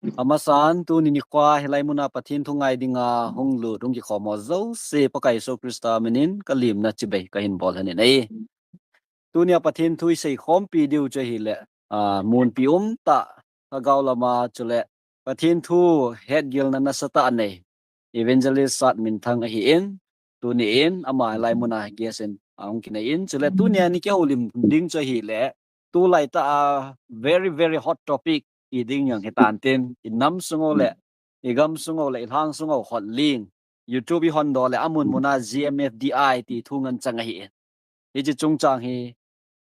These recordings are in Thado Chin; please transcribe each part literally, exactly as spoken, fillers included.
Amasan, tuni nikho hilai muna Pathen thu ngai dinga hung lut, hung kikhom ho jouse Pakai Jesu Christa minin kalimna chibai kahin bol lhonin ahi. Tunia Pathen thu isei khompi diu chu ahile, ah, munpi umtah, lhagao lama chule Pathen thu hetgilna nasatah anei Evangelist Satminthang ahin, tuni in ama hilai muna guest in ahung kinei in, chule tunia nikihoulim ding chu ahile, tulaitah a very, very hot topic ti ding jong hitan tin, inam sung u le, igam sung u le, ilhang sung u hot ling, YouTube ihon doh le, amun muna G M F D I ti thu ngen chang ahin. Hiche chungchang hi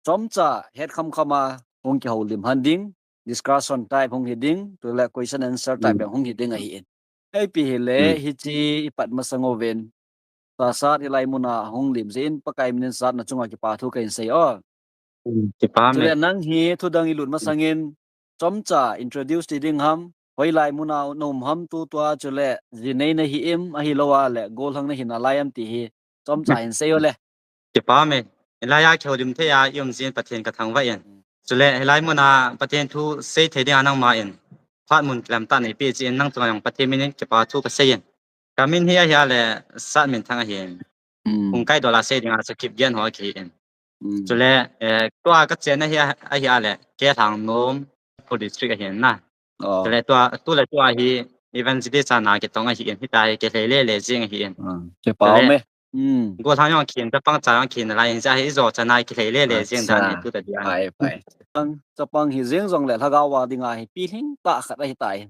chomcha het khamkham a hung kihoulim lhon ding, discussion type hung hi ding, chule question answer type jong hung hi ding ahin. Ipi hile, hiche ipat masang uvin, Sir Sat hilai muna hung lim jeh in Pakai minin Sat nachunga kipa thu kahin sei o. Chule nang hi thudang ilut masangin chomcha introduce ti ding ham, hoilai muna naum ham tutua, chule jinei nahi em, ahilouleh gollhang nahi nalai em ti hi chomcha hin sei o le. Kipa me, hilai a kihoulim thei a ium jeh in Pathen kathangvah in, chule hilai muna Pathen thu sei thei dinga nangma in phat mun kilamtah neipeh jeh in nang chunga jong Pathen minin kipa thu kasei in. Kamin hi ahile Satminthang ahin. Hung kaidol a sei dinga chu Kipgen ho akihin. Chule, eh, tua kachenna hi ahile K. Lhangnom, Ukhrul District ahin na. Chule tua, tule tua hi Evangelist a na kitong ahin, hitia hi kilhei lele jeng ahin. Chule gollhang jong akihin, chapang cha jong akihin nalai in, hitia hi ijo chan a kilhei lele jeng dan hi tuta dia. Chapang hi jeng jongle lhagao a dinga hi pilhing tah khat ahitai.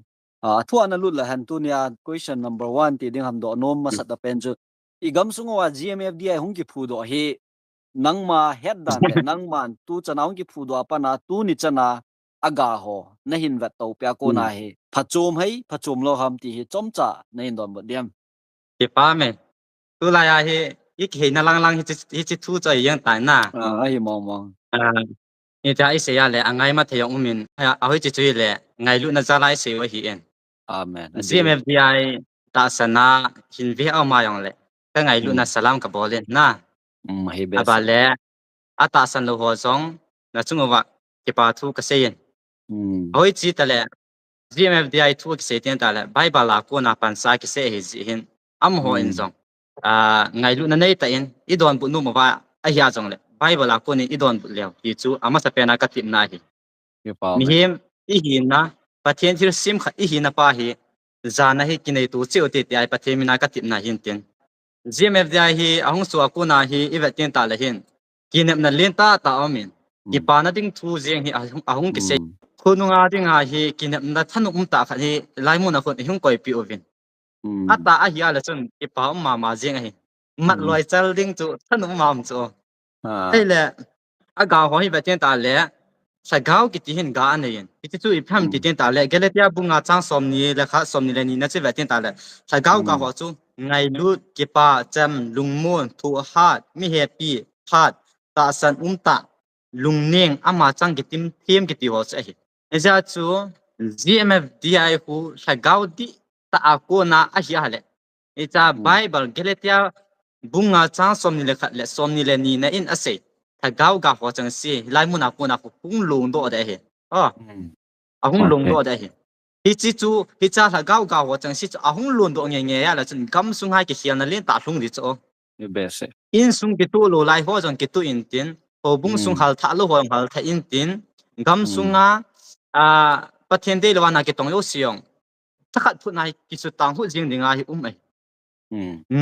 Ah, thu ana lut le hen tunia question number one ti ding ham, dohnom masat a pen chu, igamsung uva G M F D I hung kiphudoh hi, nangma hetdan le nangman tuchan a hung kiphudoh a pat a tuni chan a aga ho nahin vettopi a kona hi phachom ham, phachom lou ham ti hi chomcha nahin donbut diam? Kipa me. Tulai a hi ikiheina langlang hiche, hiche thu chu ahi jeng tai na. Ahi mong mong. Hitia isei a le angaima thei jong umin, ahoiche chu hile ngailutna jal a isei u ahin. G M F D I tahsan a hin ve a um a jongle kangailutna salam kabol in na. Aban le atahsan lou ho jong nachung uva kipa thu kasei in. Ahoiche tale G M F D I thu kisei teng tale Bible a kona pansa kisei ahi jeh hin, amaho in jong ngailutna neitah in idonbut nom uva ahia jongle Bible a konin idonbut leu ti chu amasapen a katepna ahi. Mihem ihina, Pathen thilsem khat ihina pa hi jana hi kinei to cheh u hite tia hi Pathen mina katepna ahin tin. G M F D I hi ahung soh a kona hi ivet teng tale hin kinepna lentah tah aumin, kipana ding thu jeng hi ahung, ahung kisei. Khonunga dinga hi kinepna thanom umtah khat hi hilai muna khun ihung koipeh uvin. Atah ahia le chun kipa um mama jeng ahi. Mat loichal ding chu thanom mama chu. Ahile aga ho hi vet teng tale lhagao kiti hin ga anei in. Hiti chu ipi ham ti teng tale Galatia bung nga chang somni le khat, somni le ni na chu vet teng tale lhagao ga ho chu ngailut, kipa, cham, lungmon, thohhat, mi hepi, phat, tahsan umtah, lungneng, ama chang kitim them kiti ho chu ahi. Hijeh chun G M F D I khu lhagao dihtah a kona ahia le, hiche Bible Galatia bung nga chang somni le khat le somni le ni na in asei lhagao ga ho cheng se hilai muna kona khu hung longdoh ding ahi. Ahung longdoh ding ahi. Hiche chu, hiche lhagao ga ho cheng se chu ahung longdoh ngeingei a le chun gamsunga hi kikhelna lentah lhung ding chu. Insung kitoh lou lai ho jong kitoh intin, houbung sung halthah lou ho jong halthah intin, gamsunga Pathen deilou a na kitong jouse jong thakhat phutna hi kisutang hut jeng dinga hi um ahi.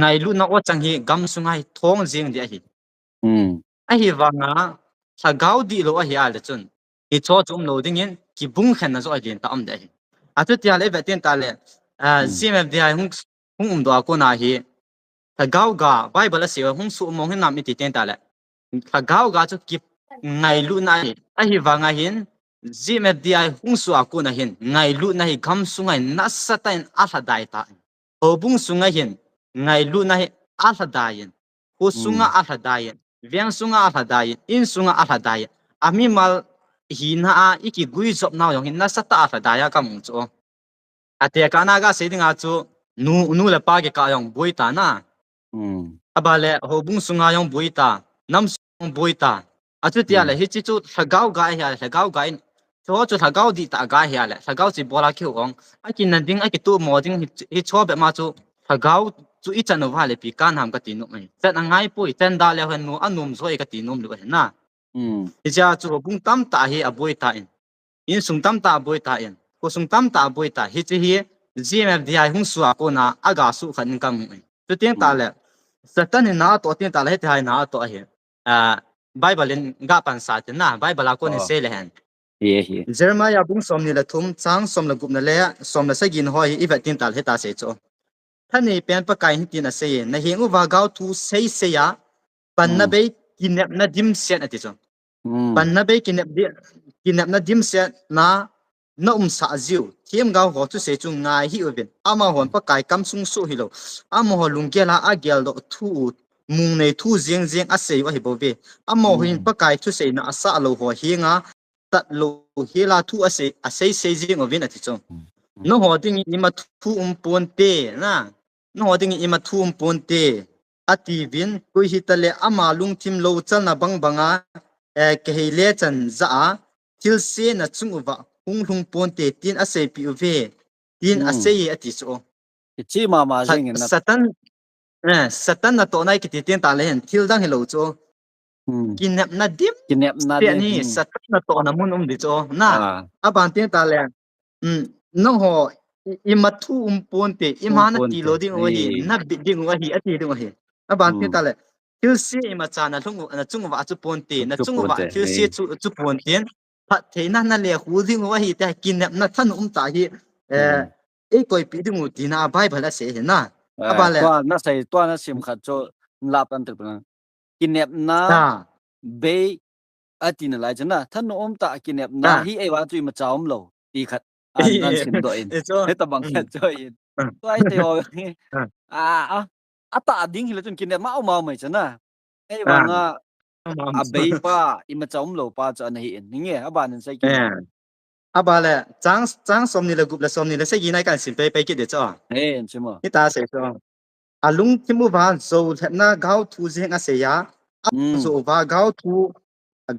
Ngailutna o chang hi gamsunga hi thong jeng ding ahi. Ahivanga lhagao dihlou ahia le chun hicheho chu umlou dingin kibungkhenna joh hi lentah um ding ahi. Achutia le ivet teng tale G M F D I hung, hung umdoh a kona hi lhagao ga Bible asei hung soh mong hinam iti teng tale lhagao ga chu kingailutna ahi. Ahivanga hin G M F D I hung soh a kona hin ngailutna hi gamsunga hin nasatah in alhadai tan. Houbung sunga hin ngailutna hi alhadai in, kho sunga alhadai in, veng sunga alhadai in, insunga alhadai in, amimal hina a ikiguijopnau jong hi nasatah a alhadai a kamu chu. Atekahna gasei dinga chu nu, nu le pa kikah jong boitan a, aban le houbung sunga jong boitan, nam sung jong boitan. Achutia le hiche chu lhagao ga ahia le lhagao ga in Chu chu lhagao dihtah ga hi a le, lhagao chu ibola kihu ong. Akinah ding, akitomo ding, hi, hicho bep ma chu lhagao chu ichan uva le ipi kanam kati nom e. Chan angaipoi, chan da leu hen nu anom jo e kati nom lou ahi na. Hmm. Hichea chu houbung tamtah hi aboi tan. Insung tamtah aboi tan. Khosung tamtah aboi tan. Hiche hi G M F D I hung suh a kona aga suh khat in kamu e. Chuteng tah le, Satan in na atoh teng tah le, hiti hai na atoh ahi. Ah, Bible in ga pansah tin na, Bible a kon in sei le hen. Hi, hi. Jeremiah bung somni le thum, chang som le gup na le som le sagi na ho hi ivet teng tah le hiti asei chu. Thanei pen Pakai in hitin asei e, naheng uva gaothu seisei a, panna bei kinepna dimset ati chu. Hmm. Panna bei kinep di, kinepna dimset na, na umsah jiu, themgao ho thusei chu ngai hih uvin. Amahon Pakai kamsung soh hilou, amaho lunggel a ageldoh thu u, mungnei thu jeng jeng asei u ahi bouve. Amaho hin Pakai thusei na asah lou ho henga, tat lou hela thu asei, asei sei jeng uvin ati chu. Nangho dingin ima thu um ponte, na. Nangho dingin ima thu um ponte, atiuvin, koi hita le ama lungthim lou chalna bang banga, eh, kihei le chan jah a, thilse na chung uva hung lhung ponte, tin aseipeh uve, tin asei e ati chu. Kichi mama jing in na. Satan, eh, Satan natohna kiti teng tah le hen, thil dang hilou chu. Hmm. Kinepna dim. Kinepna Tia dim. Ni, Hmm. Satan natohna mun um di chu. Na, Ah. aban teng tah le. Hmm, nangho, i, ima thu um ponte, ima na Um ponte. Tilou ding u ahi, Eh. na bit ding u ahi, ati ding u ahi. Aban teng Hmm. tah le. Thilse imacha na lhung u, na chung uva chu ponte, na Chu chung uva ponte. thilse Eh. chu, chu ponte. Phattheina na le khu ding u ahi, tia kinepna thanop um tah hi, eh, Hmm. eikoipeh ding u tina Bible asei hi na. Eh, Aban le. Tua na sei, tua na sim khat chu, la pan tek pan. Kinepna, Ah. bei, ati nalai chu na. Thanop um tah kinepna, Ah. Hi eiva chu imacha umlou. Ti khat. An, an sim doh in. Eh, chu. Heta bang khat chu in. Ah. Tua ite ho. Ah. Ah, ah. Atah ding hilou chun kinepna um a mai chu na. Ei vanga, Um, um. Abei pa, imacha umlou pa chu ana hi in. Hinge, aban in sei kit. Eh. Aban le, chang, chang somni le gup le somni le sagi na kahin sim pei pei kit de chu. Eh, sim o. Hiti asei chu. Alungthim uva jou lhepna gaothu jeng asei a. Hmm. Ajou uva gaothu,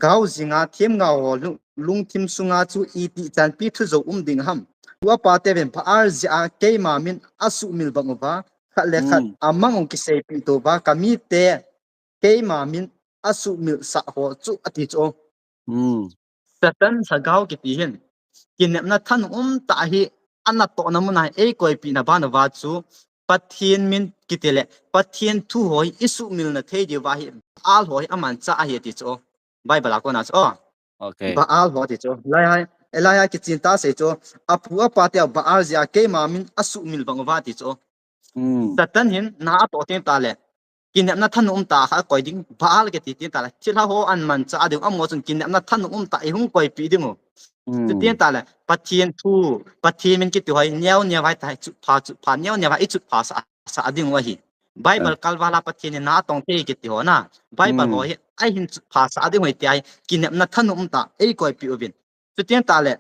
gao jinga themgao ho lung, lungthim sunga chu itih chanpi thu jou um ding ham. Tua pa teuvin Baal jeh a keima min asuhmil bang uva, khat le khat, hmm, amang u kiseipeh tou va, kamite keima min asuhmilsah ho chu ati chu. Hmm. Satan lhagao kiti hin, kinepna thanop um tah hi, anatohna mun a eikoipeh na ban uva chu, Pathen min kiti le, Pathen thu ho hi isuhmil na thei diu va hi, Baal ho hi amanchah ahi ati chu. Bible a kona chu. Okay. Baal ho ati chu. Lai hai, lai hai kichen tah sei chu. Apu apa teu Baal jeh a keima min asuhmil bang uva ati chu. Hmm. Satan hin na atoh teng tah le, kinepna thanop um tah kha akoi ding, Baal kiti teng tah le, thilha ho amanchah ding, amaho chun kinepna thanop um tah eihung koipeh ding u. Hmm. Chuteng tah le, Pathen thu, Pathen min kiti ho hi, neo neo hai tah, chu pha, chu pha, neo neo hai, ichut phasah, sah ding u ahi. Bible, ah, kalval a Pathen in na atong thei kiti ho na. Bible, hmm, ho hi, ahin chut phasah ding u ahi tia hi, kinepna thanop um tah eikoipeh uvin. Chuteng tah le,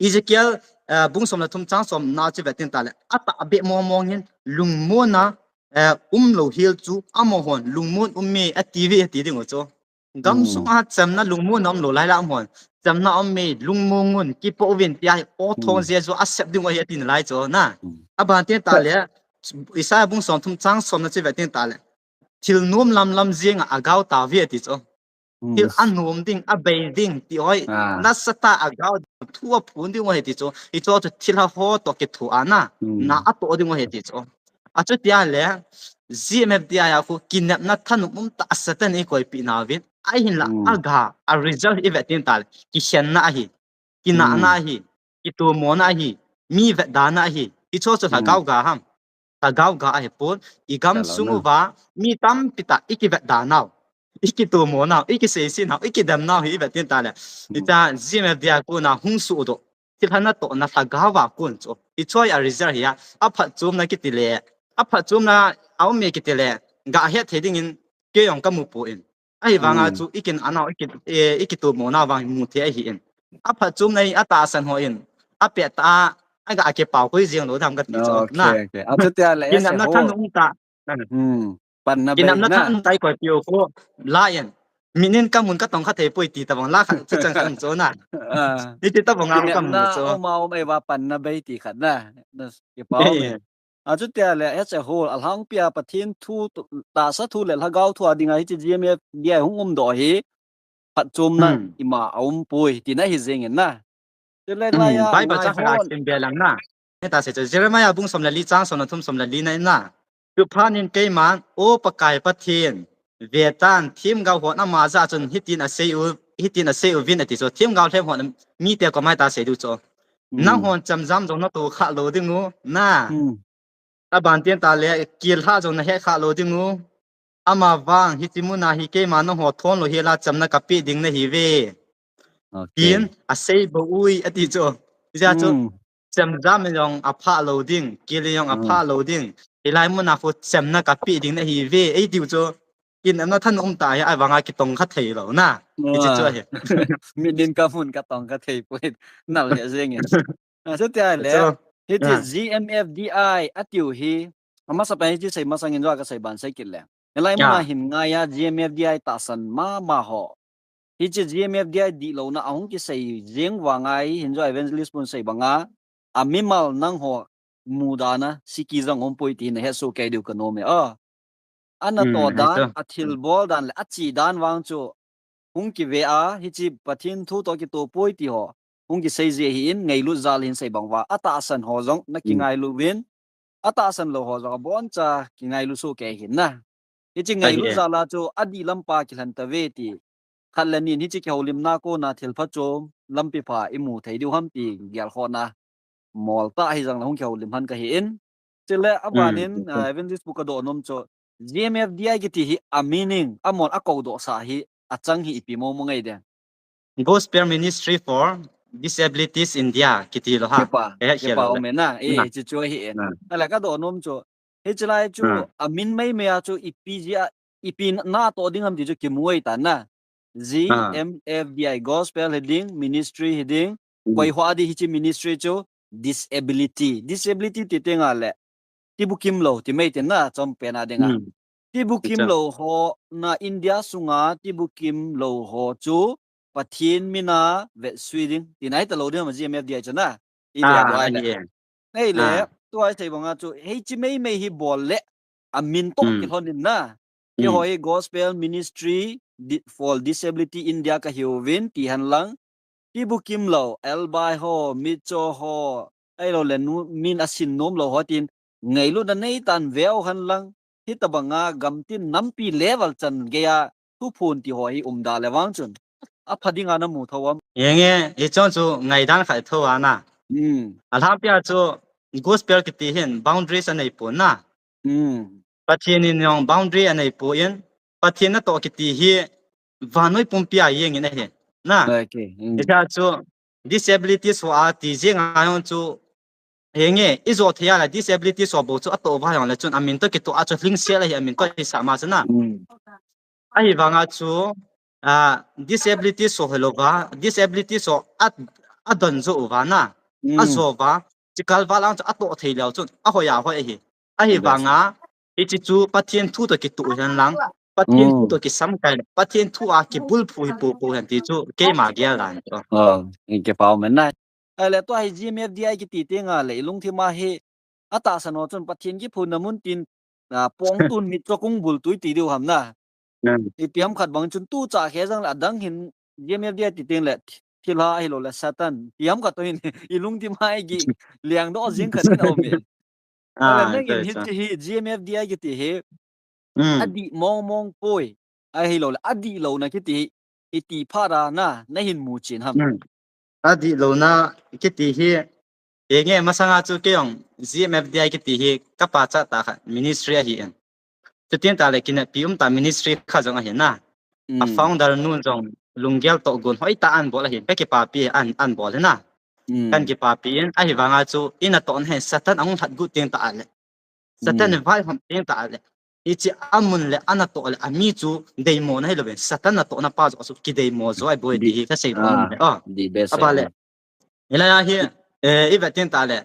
Ezekiel, eh, bung som le thum chang somna chu vet teng tah le, atahbeh mong mong hin lungmonna, eh, umlou hel chu amahon lungmon um e ati uve ati ding u chu. Gamsung, hmm, a chamna lungmonna umlou lai la amahon chamna um e, lungmong un, kipoh uvin tia hi, o thong, hmm, Jesu asep ding u ahi ati nalai chu na. Hmm. Aban teng tah le, Isaiah bung som thum chang somna chu vet teng tah le, thil nom lam lam jeng a agao tauve ati chu. Hmm. Thil anom ding, abei ding, ti ho hi, ah, nasatah a agao thu aphon ding u ahi ti chu. Hicho chu thilha ho toh kitho a na, hmm, na atoh ding u ahi ti chu. Achuti a le, G M F D I a khu kinepna thanop um tah Satan in eikoipeh nauvin. Ahinla, hmm, aga, a result ivet teng tah le, kikhenna ahi. Kinahna, hmm, ahi, kitomona ahi, mi vetdana ahi, hicho chu, hmm, lhagao ga ham. Lhagao ga ahipon, igamsung uva, mi tampi tah, ikivetda nau, ikitomo nau, ikiseise nau, ikidem nau hi ivet teng tah le. Hmm. Hitia G M F D I a kona hung sohdoh, thilha natohna lhagao a kon chu. Hicho hi a result hi a, aphatchomna kiti le, aphatchomna aum e kiti le, gahet thei dingin kei jong kamu poi. Ahivanga, hmm, chu ikinah nau, iki, eh, ikitomo nau vang mu thei ahi in. Aphatchomna hi atahsan ho in, apet tah a, aga kipao koi jeng lou dam kati chu. Okay, na. Okay. Achuti a le, kinepna thanop um tah. Hmm. Panna bei, kinepna thanop um tah eikoipeh u khu, la in. Minin kamun katong kha thei poi ti tabang la khat chu chang khat chu na. Hiche tabang a kamu chu. Oma om ei va panna bei ti khat na. Kipa um e. A chutia le as a whole, alhangpia Pathen thu, tahsa thu le lhagao thu a dinga hiche G M F D I hung umdoh hi phatchomna ima aum poi tina hi jeng in na. Chule laiya Bible chang khat a sim be lang na. Heta se chu Jeremiah bung som le li chang som le thum som le li na in na. Chuphat in keiman, O Pakai Pathen, vetan, themgao hon ama jah a chun hitin asei u, hitin asei uvin ati chu. Themgao lhem hon mite koma hita sei diu chu. Nanghon chamjam jong natoh kha lou ding u, na. Aban tin tale, kel lha jong nahet kha lou ding u. Amavang, hiche muna hi keima nangho thon lou hela chamna kapeh ding nahiuve. Tin, asei bou ui, ati chu. Hijeh chun, chamjam jong apha lou ding, kel jong apha lou ding. Hilai muna khu chamna kapeh ding nahiuve, ei tiu chu. Kin amna than um ta hi, ahivanga kitong kha thei lou na. Hiche chu ahi. Minin kamun katong kha thei poi. Nal he jeng in. Chutia le, hiche G M F D I atiu hi, amasapen hiche sei masang in jo kasei ban sei kit le. Hilai muna hin ngaiya G M F D I tahsan mama ho. Hiche G M F D I dihlouna ahung kisei jeng vanga hi hin jo evangelist pun sei banga, amimal nangho mudana sikhi jong um poi ti nahet soh kei diu kanom e. Anatoh dan, athilbol dan le ache dan vang chu hung kive a, hiche Pathen thu toh kitoh poi ti ho hung kisei ji ahin, ngailut jal hin sei bang uva, atahsan ho jong nakingailu uvin, atahsan lou ho jong aboncha kingailu soh kei hin na. Hiche ngailut jal a chu adih lampa kilhen tave ti. Khat le ni in hiche kihoulimna kona thil phachom lampi pha imu thei diu ham ti gelkhohna mol tah hijong le hung kihoulim hen kahin. Chule aban in, evangelist pu kadoh nom chu G M F D I kiti hi a meaning, amol akoudoh sah hi, achang hi ipi mong mong ngai de. Gospel Ministry for Disabilities India kiti lou ha. Kipa, kipa um e na. Hiche chu ahi e. Ahile kadoh nom chu hiche lai chu amin meimei a chu ipi jeh a, ipi natoh ding ham ti chu kimu ahitan na. G M F D I, Gospel hiding, Ministry hiding, koi ho a di hiche Ministry chu disability. Disability ti tengle tibukim lou ti mai tin na, chompen a dinga. Tibukim lou ho na India sunga tibukim lou ho chu Pathen mina vetsui ding tina hita lou ding ham G M F D I chu na. Ahile, tua isei banga chu hiche meimei hi bol le amin toh kilhon in na. Keiho hi Gospel Ministry for Disability India kahiuvin ti hen lang. Tibukim lou, elbai ho, mitcho ho, ahilou le min asin nom lou ho tin ngailutna neitan veu hen lang. Hitabanga gamtin nampi level chan geiya thuphon ti ho hi umda le vang chun apha dinga namu thou am? Henge, hichun chu ngaidan khat thou a na. Alhangpia chu gospel kiti hin boundaries anei pon na. Pathen in jong boundary anei pon, Pathen natoh kiti hi vannoi pumpia jeng in ahi na. Hijeh chun disabilities ho ati jeng a jong chu henge, ijo thei a le disabilities ho bou chu atoh uva jongle chun amin toh kitoh a chu lhingsel ahi, amin toh hisah ma chu na. Ahivanga chu disabilities ho hilouva, disabilities ho adon jo uva na, ajo uva, chikal val a chu atoh thei leu chun ahoi ahoi ahi. Ahivanga hiche chu Pathen thu toh kitoh hen lang, Pathen thu toh kisamkai le Pathen thu a kibulphu hi poupou hen ti chu keima geldan chu. Kipa um e na. Ahile tua hi G M F D I kiti tengle ilungthim a hi atahsan ho chun Pathen kiphunna mun tin, pongtun mitcho kung bultui ti diu ham na. Ipi ham khat bang chun tucha khe jongle adang hin G M F D I ti tengle thilha ahilou le Satan ti ham khat toh hin ilungthim a igih lengdoh jing khat in aum e. Ahile nangin hiche hi G M F D I kiti hi adih mong mong poi, ahilou le adih louna kiti hi iti phat a na nahin muchen ham? Adih louna kiti hi, henge, masanga chu kei jong G M F D I kiti hi kapachat tah khat ministry ahi in. Chutin tah le kineppi um tah ministry khat jong ahi na. A founder nu jong lunggel toh gon hoitah anbol ahin, kakipapi an, anbol hi na. Kan kipapi in, ahivanga chu inatohna hi Satan ahung lhatgot teng tah le, Satan in vaihom teng tah le, hiche amun le anatoh le ami chu deimona hilouvin Satan natohna pa joh chu kideimo jo ahi boi ti hi kasei nom e. Aban le, hilai a hi ivet teng tah le,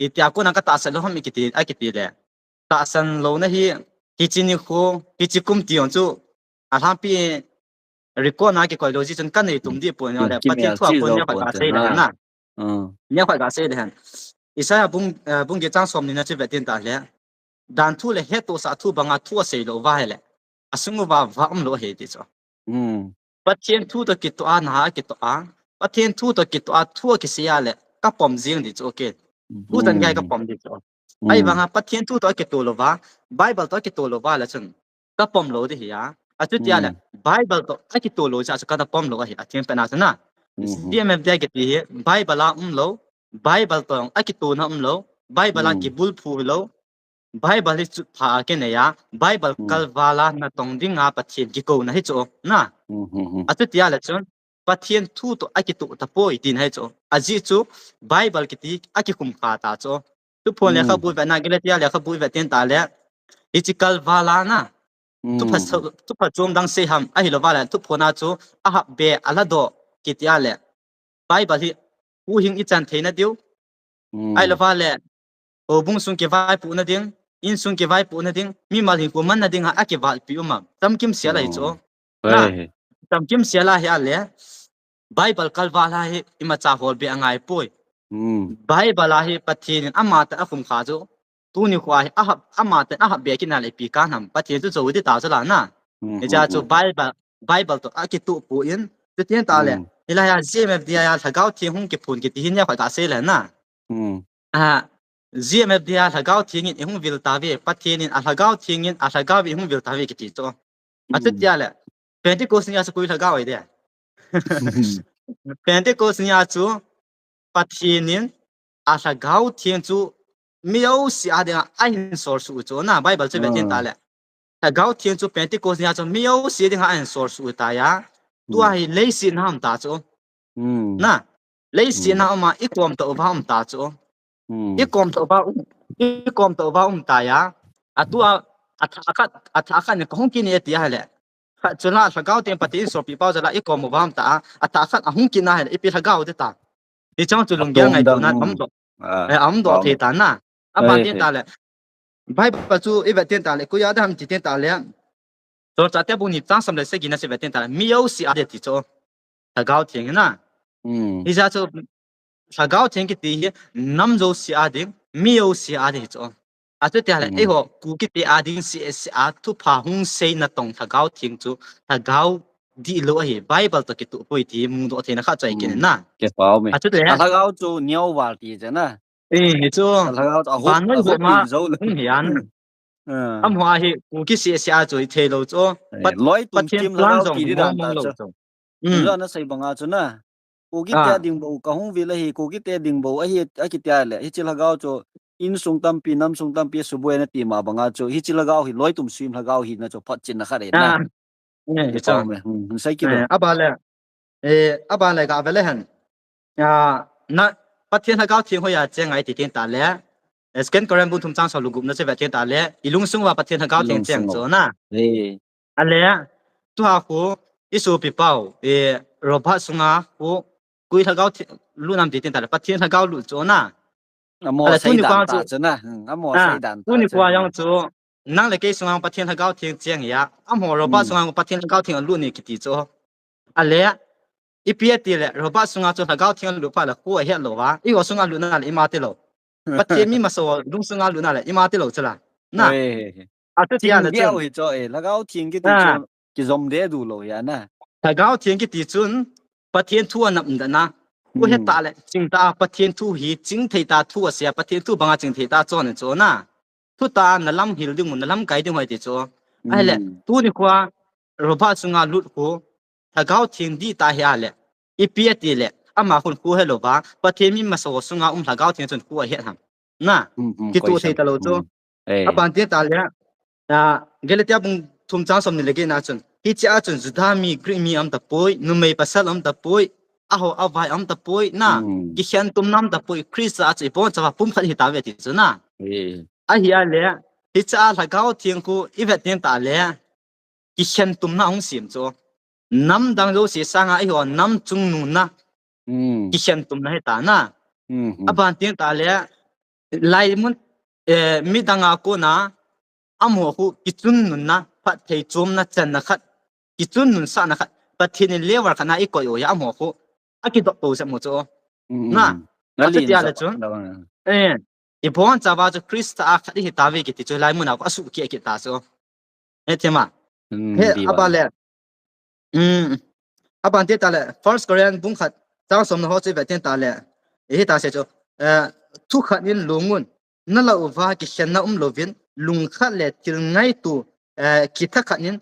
itia kona katahsan lou ham ikiti, akiti le, tahsan louna hi hiche nikho, hiche kum ti jong chu alhangpi record na kikoi lou jeh chun kanei tum dipoi na le, Pathen thu a kon nia khat kasei le hen na. Nia khat kasei le hen. Isaiah bung, eh, bung get chang som ni na chu vetin ta le. Dan thu le hettohsah thu banga thu asei lou va hile, asung uva vah umlou ahi ti chu. Pathen thu toh kitoh a na kitoh a, Pathen thu toh kitoh a thu akisei a le kapom jing di chu, okay. Thu chan gei kapom di chu. Ahivanga Pathen thu toh akitoh lou va, Bible toh akitoh lou va le chun kapom lou di hi a. Achuti a le Bible toh akitoh lou jeh a chu kana pom lou ahi, atheng pen a chu na. G M F D I kiti hi Bible a umlou, Bible toh akitoh na umlou, Bible a kibulphu lou, Bible hi chutpha a kinei a, Bible kalval a natong dinga Pathen kikouna hi chu na. Achuti a le chun Pathen thu toh akitoh tapoi tina hi chu. Ajeh chu Bible kiti akikhum kha ta chu. Thuphon lekhabu i vetna, Galatia lekhabu i vetin ta le, hiche kalval a na thupha, thupha chom dang sei ham, ahilou va le thuphon a chu ahapbe aladoh kiti a le, Bible hi huhhing ichan theina diu, ahilou va le houbung sung kivaipohna ding, insung kivaipohna ding, mimal hinkho manna dinga akivalpi um am, chamkimsel ahi chu. Chamkimsel ahi a le, Bible kalval a hi imacha holbe angai poi. Bible a hi Pathen in amatah in akhum kha chu, tuni khoa hi ahap, amatah in ahapbe kit na le ipi kanam, Pathen chu jou di ta chu la na. Hiche a chu Bible, Bible toh akitoh poi, chutin ta le, hilai a G M F D I a Lhagao Theng hung kiphon kiti hi nia khat kasei le na. G M F D I a Lhagao Theng in ihung vil tauve, Pathen in a Lhagao Theng in a Lhagao in ihung vil tauve kiti chu. Achuti a le, Pentecost nia chu koi Lhagao ahi de? Pentecost nia chu Pathen in a Lhagao Theng chu mi jouse a dinga ahin sol suh u chu na, Bible chu vetin ta le. Lhagao Theng chu Pentecost nia chu mi jouse dinga ahin sol suh u tai a. Tua hi leiset na um ta chu. Na, leiset na um a ikom tah uva um ta chu. Ikom tah uva um, ikom tah uva um tai a. Atua, athah khat, athah khat in kahung kit e ti ahile, khat chu la Lhagao Theng Pathen in solpeh pau jeh a ikom uva um ta a. Athah khat ahung kit na hile ipi Lhagao di ta? Hiche chu lunggel ngaito na umdoh, umdoh thei ta na. Aban tin ta le, Bible chu i vetin ta le, koi a di ham ti tin ta le, Solchahte bung ni chang som le sagi na chu vetin ta le, mi jouse a di ti chu, Lhagao Theng hi na. Hijeh a chu Lhagao Theng kiti hi nam jouse a ding, mi jouse a ding hi chu. Achuti a le, eiho Kukite a ding seh seh a thupha hung sei natong Lhagao Theng chu Lhagao dihlou ahi, Bible toh kitoh poi ti mudoh theina khat chu ahi kit na. Achuti le, Lhagao chu neo val ti chu na. Hichu vannoi hom a hung hi a na. Amaho hi Kuki seh seh a chu itheilou chu, Pathen plan jong mong mong lou chu. Ana sei banga chu na, Kukite ding bou kahung vil ahi, Kukite ding bou ahi akiti a le, hiche Lhagao chu insung tampi, namsung tampi suboi ana ti ma banga chu hiche Lhagao hi loitum suim Lhagao hina chu photchenna khat ahi na. Aban le, aban le gave le hen, na, Pathen Lhagao Theng hoiya cheng ngai ti tin ta le, Second Corinth bung thum chang som le gup na chu vetin ta le, ilungsung uva Pathen Lhagao Theng cheng chu na. Ale, tua khu isopi pau Robert sunga khu koi Lhagao Theng lut nam ti tin ta le, Pathen Lhagao lut chu na. Ale, tuni khoa jong chu nang le kei sunga Pathen Lhagao Theng cheng hi a, amaho Robert sunga Pathen Lhagao Theng alut e kiti chu. Ale, ipi ati le, Robert sunga chu Lhagao Theng alut phat le khu ahet lou a, eiho sunga lut na le ima tilou. Pathen mi masa ho lungsunga lut na le ima tilou chu la. Na, achuti a le chun Lhagao Theng kiti chu kijom deh du lou hi a na. Lhagao Theng kiti chun Pathen thu anam dan a, khu hetah le chingtah a Pathen thu hi chingthei tah thu asei a, Pathen thu banga chingthei tah chon in chu na. Thutah a nalam hil ding u, nalam kai ding u ahi ti chu. Ahile, tuni khoa Robert sunga lut khu Lhagao Theng dihtah hi a le, ipi ati le, ama khun khu helouva Pathen mi masa ho sunga um Lhagao Theng chun khu ahet ham? Na, kitoh thei talou chu. Aban tin ta le, Galatia bung thum chang som ni le get na chun, hiche a chun Juda mi, Greek mi aum tapoi, numei pasal aum tapoi, aho avai aum tapoi, na, kikhen tumna aum tapoi, Christa a chu ibonchauva pumkhat hitauve ti chu na. Ahi a le, hiche a Lhagao Theng khu ivet tin ta le, kikhen tumna ahung sem chu. Namdang jouse sanga eiho nam chungnung na kikhen tumna hita na. Aban tin ta le, laimun, midang a kona amaho khu kichunnunna, phatthei chomna channa khat, kichunnunsahna khat, Pathen in level khat na ikoi u hi amaho khu akidop to jep u chu. Na, achuti a le chun, eh, ibon chauva chu Christa a khat ihi tauve kiti chu hilai mun a khu asuh keh keh ta chu. He thema. He, aban le. Um, aban te ta le, First Corinthians bung khat, chang som na ho chu i vet ten ta le. Hita se chu, eh, thu khat in lungun, na la uva kikhenna um louvin, lung khat le thil ngaito, eh, kithakhat in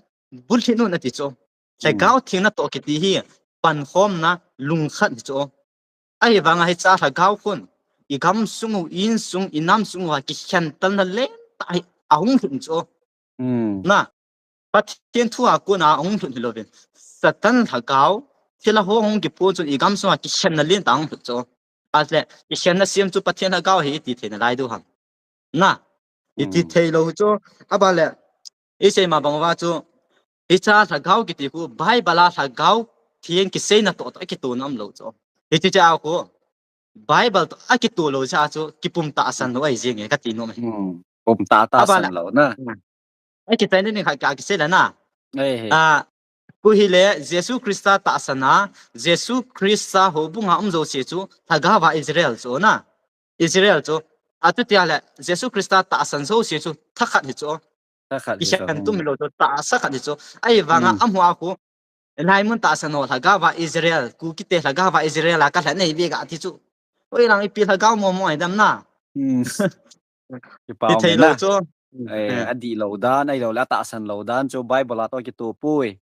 bulhit un ati chu. Lhagao thengna toh kiti hi, pankhomna lung khat hi chu. Ahivanga hiche lhagao khun, i gamsung u, i insung, i namsung uva kikhen talna lentah hi ahung lhun chu. Na, Pathen thu a kona ahung lhun hilouvin, Satan lhagao, thilha ho hung kiphong chun i gamsung a kikhenna lentah ahung lhun chu. Ahle, kikhenna sem chu Pathen lhagao ahi iti theina lai diu ham. Na, iti thei lou chu, aban le, i sei ma bang uva chu, hiche lhagao kiti khu, Bible a lhagao theng kiseina toh toh akitona um lou chu. Hiche chu a khu, Bible toh akito lou cha chu, kipum tahsan lou ahi jeng e kati nom e. Pum tah tahsan lou na. Akichaina ding khat ka kisei le na. A, koi hile, Jesu Christa tahsan a, Jesu Christa houbung a um jouse chu, lhagao va Israel chu na. Israel chu. Achuti a le, Jesu Christa tahsan jouse chu, thakhat hi chu. Kikhen tum hilou chu, tahsa khat hi chu. Ahivanga, amaho a khu, hilai mun tahsan ho, lhagao va Israel, Kukite lhagao va Israel a kalhen ahi ve ga ti chu. Hoilang ipi lhagao momo ahi dem na. Kipah um e na. Eh, adih lou dan, ahilou le atahsan lou dan chu Bible a toh kitoh poi.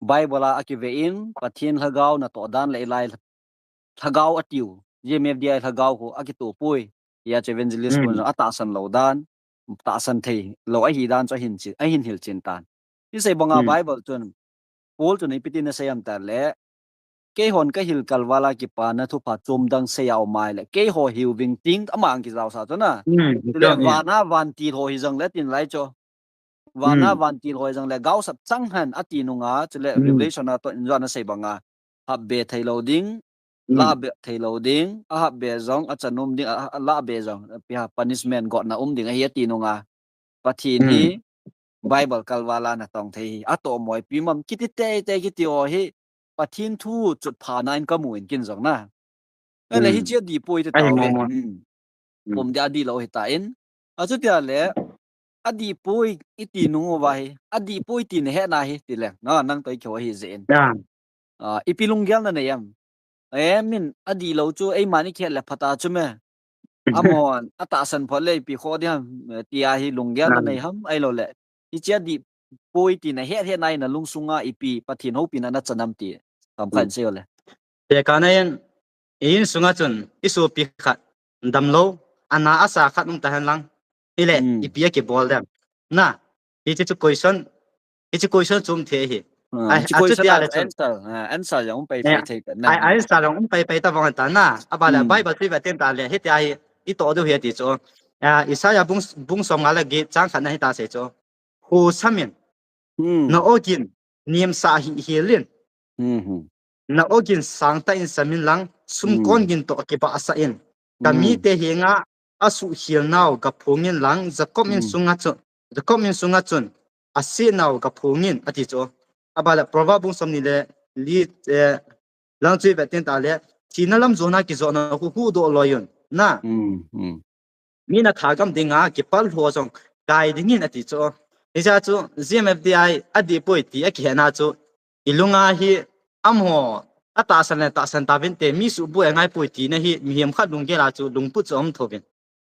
Bible a akive in, Pathen lhagao natoh dan le hilai lhagao atiu. G M F D I lhagao khu akitoh poi. Hia chu evangelist khun jong atahsan lou dan, tahsan thei lou ahi dan chu ahin chi, ahin hilchen tan. I sei banga Bible chun, Paul chun ipi tin asei ham tile, keihon kahil kalval a kipana thupha chomdang sei a um ahile, keiho hiuving tin ama ang kijaosa chu na. Chule vana vantil ho hi jongle tin lai chu. Vana vantil ho hi jongle gaosap chang hen ati nunga, chule Revelation a toh in jong ana sei banga. Hapbe thei lou ding, lahbe thei lou ding, ahapbe jong, achan um ding, a, a lahbe jong, ipi ham punishment gotna um ding ahi ati nunga. Pathen hi Bible kalval a natong thei hi, atoh moipi mam kiti teitei kiti ho hi, Pathen thu chutphana in kamu in kin jong na. Ahile hiche adih poi ti tauve. Pum dia adih lou hita in. Achuti a le, adih poi iti nung uva hi, adih poi ti nahetna hi, ti le. Na, nang toh ikihou ahi jeh in. A, ipi lunggel nanei em? E, min adih lou chu, eiman ikihet le phat a chu me. Amahon atahsan phot le ipi khoh ding ham, tia hi lunggel nanei ham, ahilou le. Hiche adih poi ti nahet hetna hi nalungsunga ipi Pathen houpina nachan ham ti. Tamkhat in sei o le. Tekahna in, i insunga chun, isopi khat, damlou, ana asa khat um tahen lang. Hile, ipi akibol dem. Na, hiche chu question, hiche question chu um thei ahi. Hiche question a answer, answer jong um paipai thei ta na. Answer jong um paipai ta vang ta na. Aban le Bible chu i vet ten ta le, hitia hi, itoh diu hi ati chu. Isaiah bung, bung som nga le get chang khat na hita sei chu. Khosam in, na ogin, nemsah hih hel in. Na ogin sangtah in sam in lang, sumkon gin toh kibahsah in. Kamite henga asuhkhel nau gaphong in lang, Jacob insunga chun, Jacob insunga chun, aseh nau gaphong in, ati chu. Aban le Proverb bung somni le li, eh, lang chu i vet ten ta le, thina lam jona kijotna khu huhdoh loi un. Na. Mi nathagam dinga kipal ho jong kai dingin ati chu. Hiche chu G M F D I adih poi ti akihetna chu. Ilunga hi amaho atahsan le tahsan tauvinte mi suhboi angai poi tina hi mihem khat lunggel a chu lungput chu aum thouvin.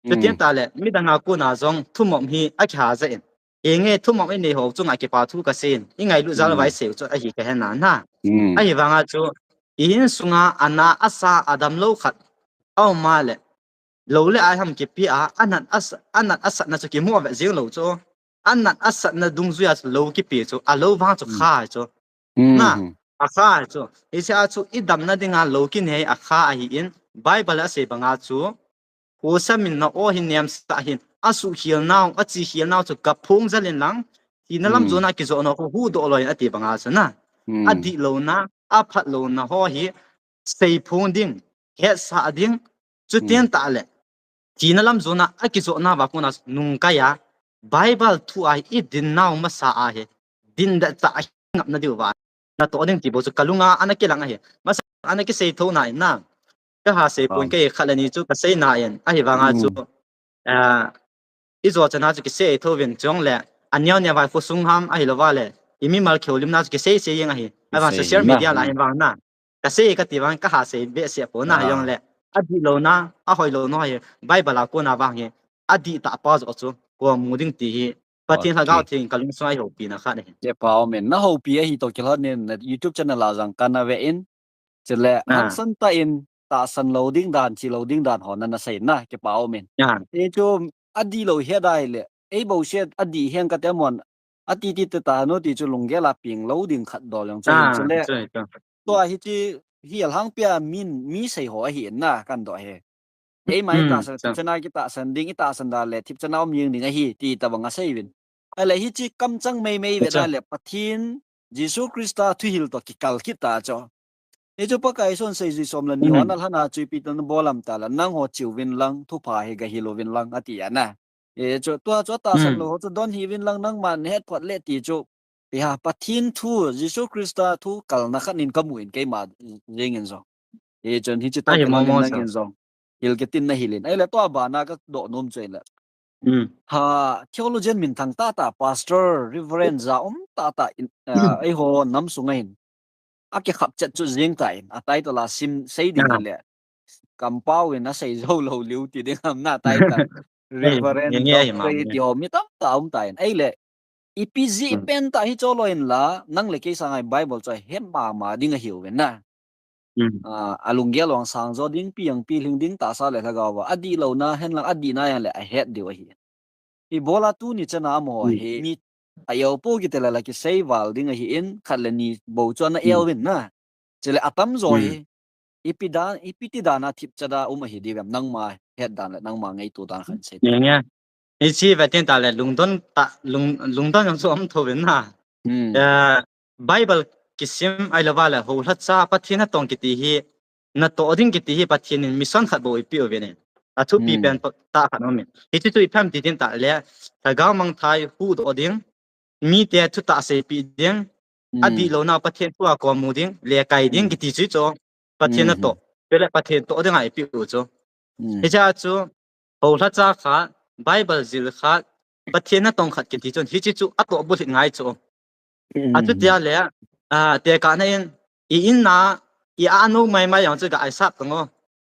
Chuteng ta le midang a kona jong thumop hi akiha jeh in. Henge thumop inei ho chunga kipa thu kasei in. Ingailut jal uva isei u chu ahi kahe na na. Ahivanga chu i insunga ana asa adamlou khat aum a le. Lou le ai ham kipe a, anat asa, anat asatna chu kimu vet jeng lou chu. Anat asatna dungjui a chu lou kipe chu, alou vang chu kha chu. Na, akha chu. Hiche a chu idamna dinga lou kinei akha ahin, Bible a asei banga chu. Khosam in na o hin nemsah hin, asuhkhel nau, achikhel nau chu gaphong jal in lang. Thina lam jona kijotna khu huhdoh loi in ati banga chu na. Adih louna, aphat louna ho hi, seiphong ding, hetsah ding, chuteng ta le. Thina lam jona akijotna uva kona nungkai a, Bible thu a hi idin nau masa a hi, din da cha a hi ngapna diu va. natoh ding ti bou chu kalunga ana kilang ahi. Masa ana kisei tho na in na. Kaha sei pon kei khat le ni chu kasei na in. Ahivanga chu, ah, ijo chana chu kisei tho vin chong le. Aneo neo vai khosung ham ahilouva le. Imi mal kheu lim na chu kisei sei jeng ahi. Ahivang social media la hin vang na. Kasei kati vang kaha sei behseh pon na jong le. Adih lou na, ahoi lou na hi. Bible a kona vang hi. Adih tah pa jo chu. Ko mu ding ti hi. Pathen Lhagao Theng kalungsung a eihoupi na khat ahi. Kipa umin, nahoupi ahi toh kilhon in, na YouTube channel a jong kana ve in. Chule, hangsan tah in, tahsan lou ding dan, chi lou ding dan ho nana sei na, kipa umin. Hichu, adih lou hi adih le, ei bou se adih hi ang kati a mon, ati ti te ta no ti chu lunggel a peng lou ding khat dol jong chu. Chule, tua hichi, hi alhangpia min, mi sei ho ahi in na, kan do he. Eima i tahsan, thipchan a kitahsan ding, i tahsan da le, thipchan a um jing ding ahi, ti tabang asei uvin. Ahile hichi kamchang meimei ve da le, Pathen, Jesu Christa thuhil toh kikal kit ta chu. Hichu Pakai son sei jui som le ni ho na lhana chu ipi tan bol am ta le, nangho chiu vin lang, thupha hi gahil uvin lang, ati ana. Hichu tua chu tahsan lou ho chu don hih uvin lang, nangman nahet phot le ti chu. Tia Pathen thu, Jesu Christa thu kalna khat in kamu in keima jeng in jong. Hichun hichi toh kilhon in nangin jong hil kitin nahil in. Ahile tua bana kadoh nom chu ahile, ha, theologian minthang tahtah, pastor, reverend, ja um tahtah in, ah, eiho nam sunga hin akikhap chet chu jeng ta in, a title a sim sei ding le, kampau in asei jou lou liu ti ding ham na, title, reverend, doctor, ti ho mi tamtah um ta in. Ahile, ipi jeh pen tah hi chu lou in la, nang le kei sanga Bible chu ahet mama ding ahiuvin na. Ah, alunggel vang sang jo ding, pi jong pilhing ding tahsa le lhagao va adih lou na, henlang adih na jong le ahet diu ahi. Ibola tuni chana amaho hi mi a-eu pou kiti le la kisei val ding ahi in, khat le ni bou chu ana-eu uvin na. Chule atamjo hi ipi dan, ipi ti dan a thipchan a um ahi diu vem, nangma het dan le nangma ngaito dan khat sei. Hichi vetin ta le lungdon ta, lung, lungdon jong chu um thou vin na. Eh, Bible kisim ahilouva le houlhacha Pathen natong kiti hi, natoh ding kiti hi Pathen in mission khat bou eipeh uvin. Athupi pen tah khat um in. Hichi chu ipi ham ti tin ta le, lhagao mangthah huhdoh ding, mite thutah seipeh ding, adih louna Pathen thu a komu ding, lekai ding kiti chu chu Pathen natoh. Chule Pathen toh dinga eipeh u chu. Hichea chu, houlhacha khat, Bible jil khat, Pathen natong khat kiti chun, hichi chu atoh bulhit ngai chu. Achutia le, ah, tekahna in, i in na, i-a nou maimai jong chu ga aisap tang o.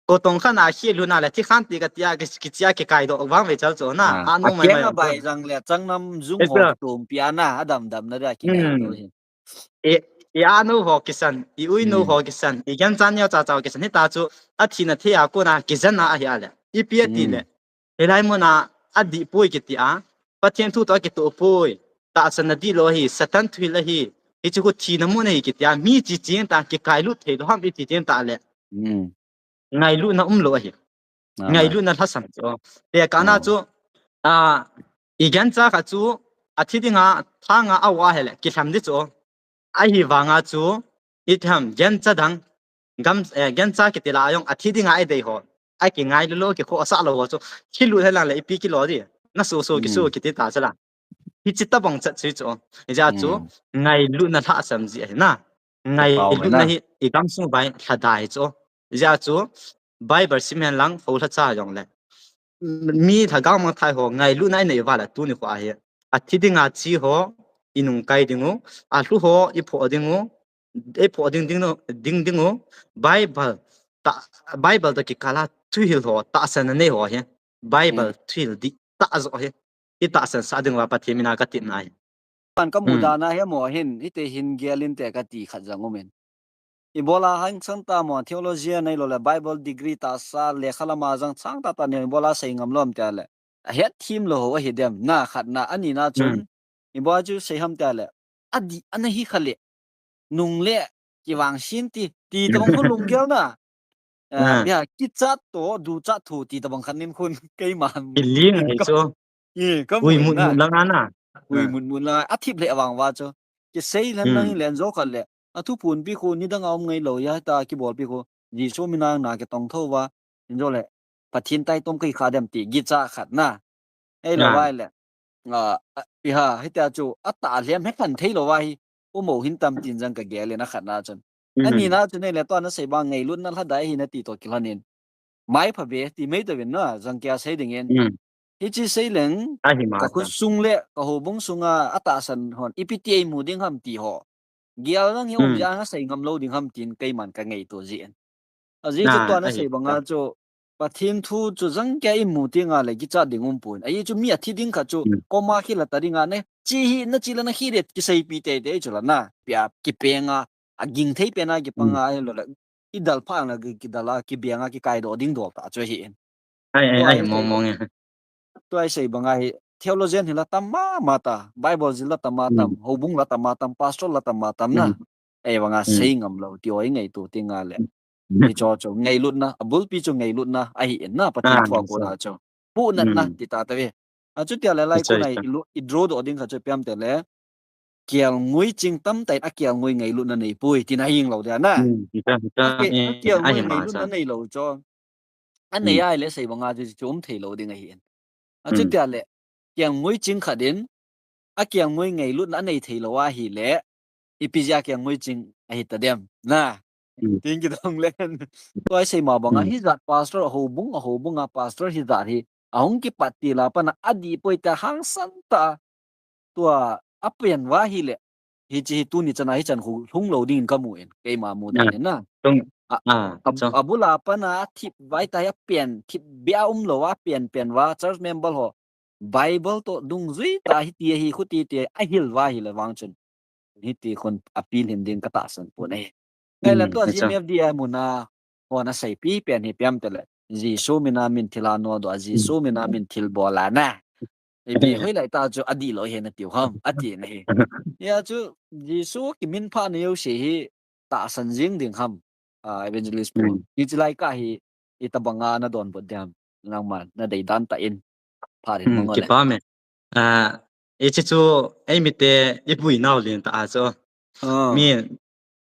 Kotong khat na khi luna le, thikhan ti katia, ki, kichia kikaidoh vang ve chal chu na, a nou maimai jong chu. Abai jang le, changnam jung ho tumpi a na, adamdam na dia kikaidoh hi. I, i-a nou ho kisan, i-ui nou ho kisan, i gancha neocha cha ho kisan, hita chu, athina thei a kona, kijen a ahi a le. Ipi ati le. Hilai muna adih poi kiti a, Pathen thu toh akitoh poi, tahsan na dihlou ahi, Satan thuhil ahi, hichu khu thina mun ahi kiti a, mi chi ching ta, kikailut thei lou ham iti ching ta le. Ngailutna umlou ahi. Ngailutna lhasam chu. Tekahna chu, a, i gancha khat chu, athi dinga, thanga a-u ahile, kilham di chu. Ahivanga chu, itham, gancha dang, gam, eh, gancha kiti la jong, athi dinga eidei ho. Akingailu lou, kikhohsah lou ho chu. Kilut helang le, ipi kilo di. Naso so, kiso kiti ta chu la. Hichi tabang chat chu chu. Hijeh chu, ngailutna lhasam ji ahi na. Ngailutna hi, i gamsung vai lhadai chu. Hijeh chu, Bible sim henlang, houlhacha jong le. Mi lhagao mangthah ho, ngailutna inei uva le, tuni kho ahi. Athi dinga chi ho, inungkai ding u, alhu ho, iphoh ding u, iphoh ding ding u, ding ding u, Bible, ta, Bible toh kikal a thuhil ho, tahsan nei ho hi. Bible thuhil dihtah jo hi. Itahsan sah ding uva Pathen mina katepna ahi. Pan kamu dan a hi mo hin, hiti hin gel inte kati khat jong um in. Ibola hangsan ta mo, theology a neilou le Bible degree tahsa, lekha lama jang chang tahtah nei, ibola sei ngam lou ham tia le. Ahet thim lou ho ahi dem, na khatna, anina chun. Ibola chu sei ham tia le. Adih ana hi kha le. Nung le, kivangsin ti, ti tabang khu lunggel na. Ah, bia, kichat toh, duchat thu, ti tabang khat nin khun, keima. Kiling ahi chu. Ui mut mut langa na. Ui mut mut langa. Athip le vang uva chu. Kisei lheng lang in len jo khat le. Athu phunpi khu, nidang a um ngailou, hita kibolpi khu. Jesu mina na kitong thou uva. Injo le. Pathen taitom kahi kha dem ti, gicha khat na. Eilou uva le. Ah, iha, hitia chu, atah lhem hekhan theilou uva hi. um u hin tam tin jong kagel in, akhatna chun. Anina chun ahile tua nasei banga ngailutna lhadai ahi nati toh kilhonin, maipha be ti mai tauvin na, jong kia sei dingin. Hiche seileng, kakhut sung le kahoubung sunga atahsan hon ipi ti eimu ding ham ti ho, gel jong hi um jeh a asei ngam lou ding ham tin keiman kangaito jin. Ajeh chu tua nasei banga chu, Pathen thu chu jong kia imu tengle kichat ding umpon. Ajeh chu mi athi ding khat chu, koma khila ta dinga ne, che hih in, nache le nakhih in kiseipi teitei chu la na, pia kipenga, aging thei pena kipanga ahilou le, idal phat le kidal a, kibenga, kikaidoh ding dol tah chu ahin. Tua isei banga hi, theologian hi la tam mama ta, Bible jil la tam a tam, houbung la tam a tam, pastor la tam a tam na. Ahivanga sei ngam lou ti ho ingaito tengle, hicheho chu ngailutna, abulpi chu ngailutna ahin na, Pathen thu a kona chu, puhnatna ti ta tave. Achutia le lai kona i draw doh ding khat chu ipi ham itile, kelngoi ching tamtah in akelngoi ngailutna neipoi tina hing lou dia na. Akelngoi ngailutna neilou chu, anei ahile sei banga chu chu um theilou ding ahin. Achutia le, kelngoi ching khat in akelngoi ngailutna anei theilou ahile, ipi jeh a kelngoi ching ahi tadem na, tin kidong le, tua isei ma banga hijat pastor, ahoubung, ahoubunga pastor hijat hi ahung kipat til a pat a adih poi tia hangsan tah a, tua apen uva ahile, hiche hi tuni chana hichan khu lhung lou dingin kamu in, keima mu dan in na. Abul a pat a thip uva ahita hi, apen thipbeh a umlou a, apen pen uva church member ho Bible toh dungjui tah a hiti ahi, khuti ti ahil uva ahile vang chun, hiti khun apilhin ding katahsan pon ahi. Ahile tua GMFDI muna hon aseipi pen hi ipi ham itile, Jesu mina min thilha nodoh a, Jesu mina min thilbol a na, ipi hoilai tah chu adihlou ahi natiu ham, ati na hi. Hia chu Jesu kiminphah na jouse hi tahsan jing ding ham, Evangelist Paul? Hiche lai kah hi itobanga nadonbut ding ham, nangman nadei dan tah in, phat in mangole. Kipa me. Hiche chu eimite ipuinau lentah a chu, mi,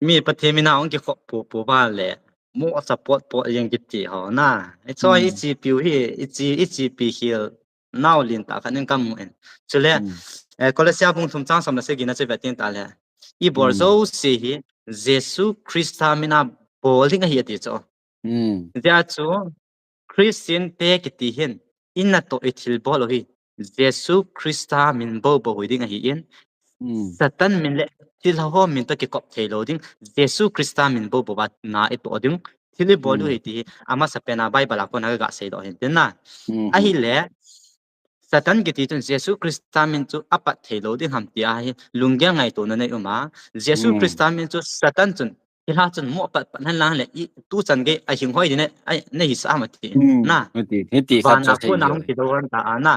mi Pathen mina hung kikhop popo uva le, mo support pot jeng kiti ho na, hiche ichepiu hi, iche, ichepi khel nau lentah khat in kamu in. Chule, Kolosia bung thum chang som le sagi na chu ivet teng tah le, ibol jouse hi Jesu Christa mina bol ding ahi ati chu. Hijeh a chu Christian te kiti hin, inatoh ithilbol u hi Jesu Christa min boubou hiding ahin, Satan min le thilha ho min toh kikop theilou ding, Jesu Christa min boubou a na itoh ding, thil ibol u hi ti hi amasapen a Bible a kona kaga seidoh hin tin na. Ahile, Satan kiti chun Jesu Christa min chu apat theilou ding ham tia hi lunggel ngaitona nei um a, Jesu Christa min chu Satan chun thilha chun mo apat pat hen lang le, tuchan gei ahing hoi ding nahisah ham ati na. Vana kona hung kidou hon ta a na,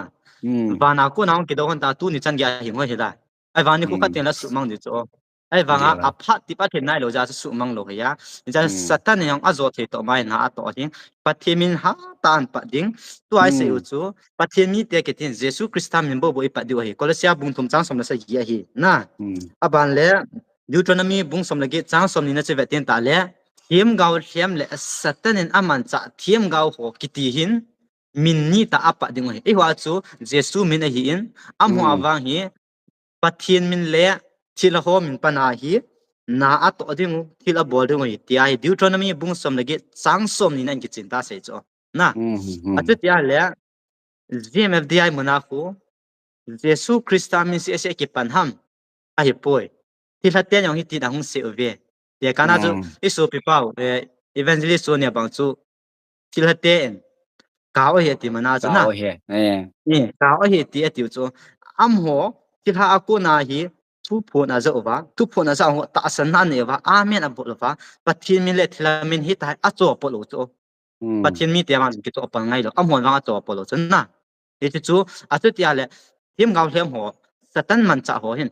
vana kona hung kidou hon ta, tuni chan gei ahing hoi hila, ahivang nikho khat teng le suhmang ding chu. Ahivanga aphat tip a thei nailou jeh a chu suhmang lou hi a. Hijeh a Satan in jong ajo thei toh mai na atoh ding, Pathen min hatah a pat ding. Tua isei u chu Pathen mite kiti hin Jesu Christa min boubou ipat diu ahi. Kolosia bung thum chang som le sagi ahi na. Aban le Deuteronomy bung som le get chang somni na chu ivet teng tah le, themgao lhem le Satan in amanchah themgao ho kiti hin min nitah a apat ding u ahi. Eiho a chu Jesu min ahin, amaho avang hi Pathen min le thilha ho min pan a hi na atoh ding u, thil abol ding u ahi tia hi Deuteronomy bung som le get chang somni na in kichen ta sei chu na. Achutia le GMFDI muna khu Jesu Christa min seh seh kipan ham? Ahipoi. Thilha ten jong hitin ahung seh uve. Tekahna chu isopipau Evangelist Sonia bang chu thilha ten kao ahi ati mana chu na, kao ahi ti atiu chu. Amaho thilha a kona hi thuphon aja uva, thuphon aja ho tahsanna anei uva, amen abol uva, Pathen min le thilha min hitia hi achopol u chu. Pathen mite vang kichopol ngailou, amahon vang achopol u chu na. Hiti chu, achutia le themgao lhem ho, Satan manchah ho hin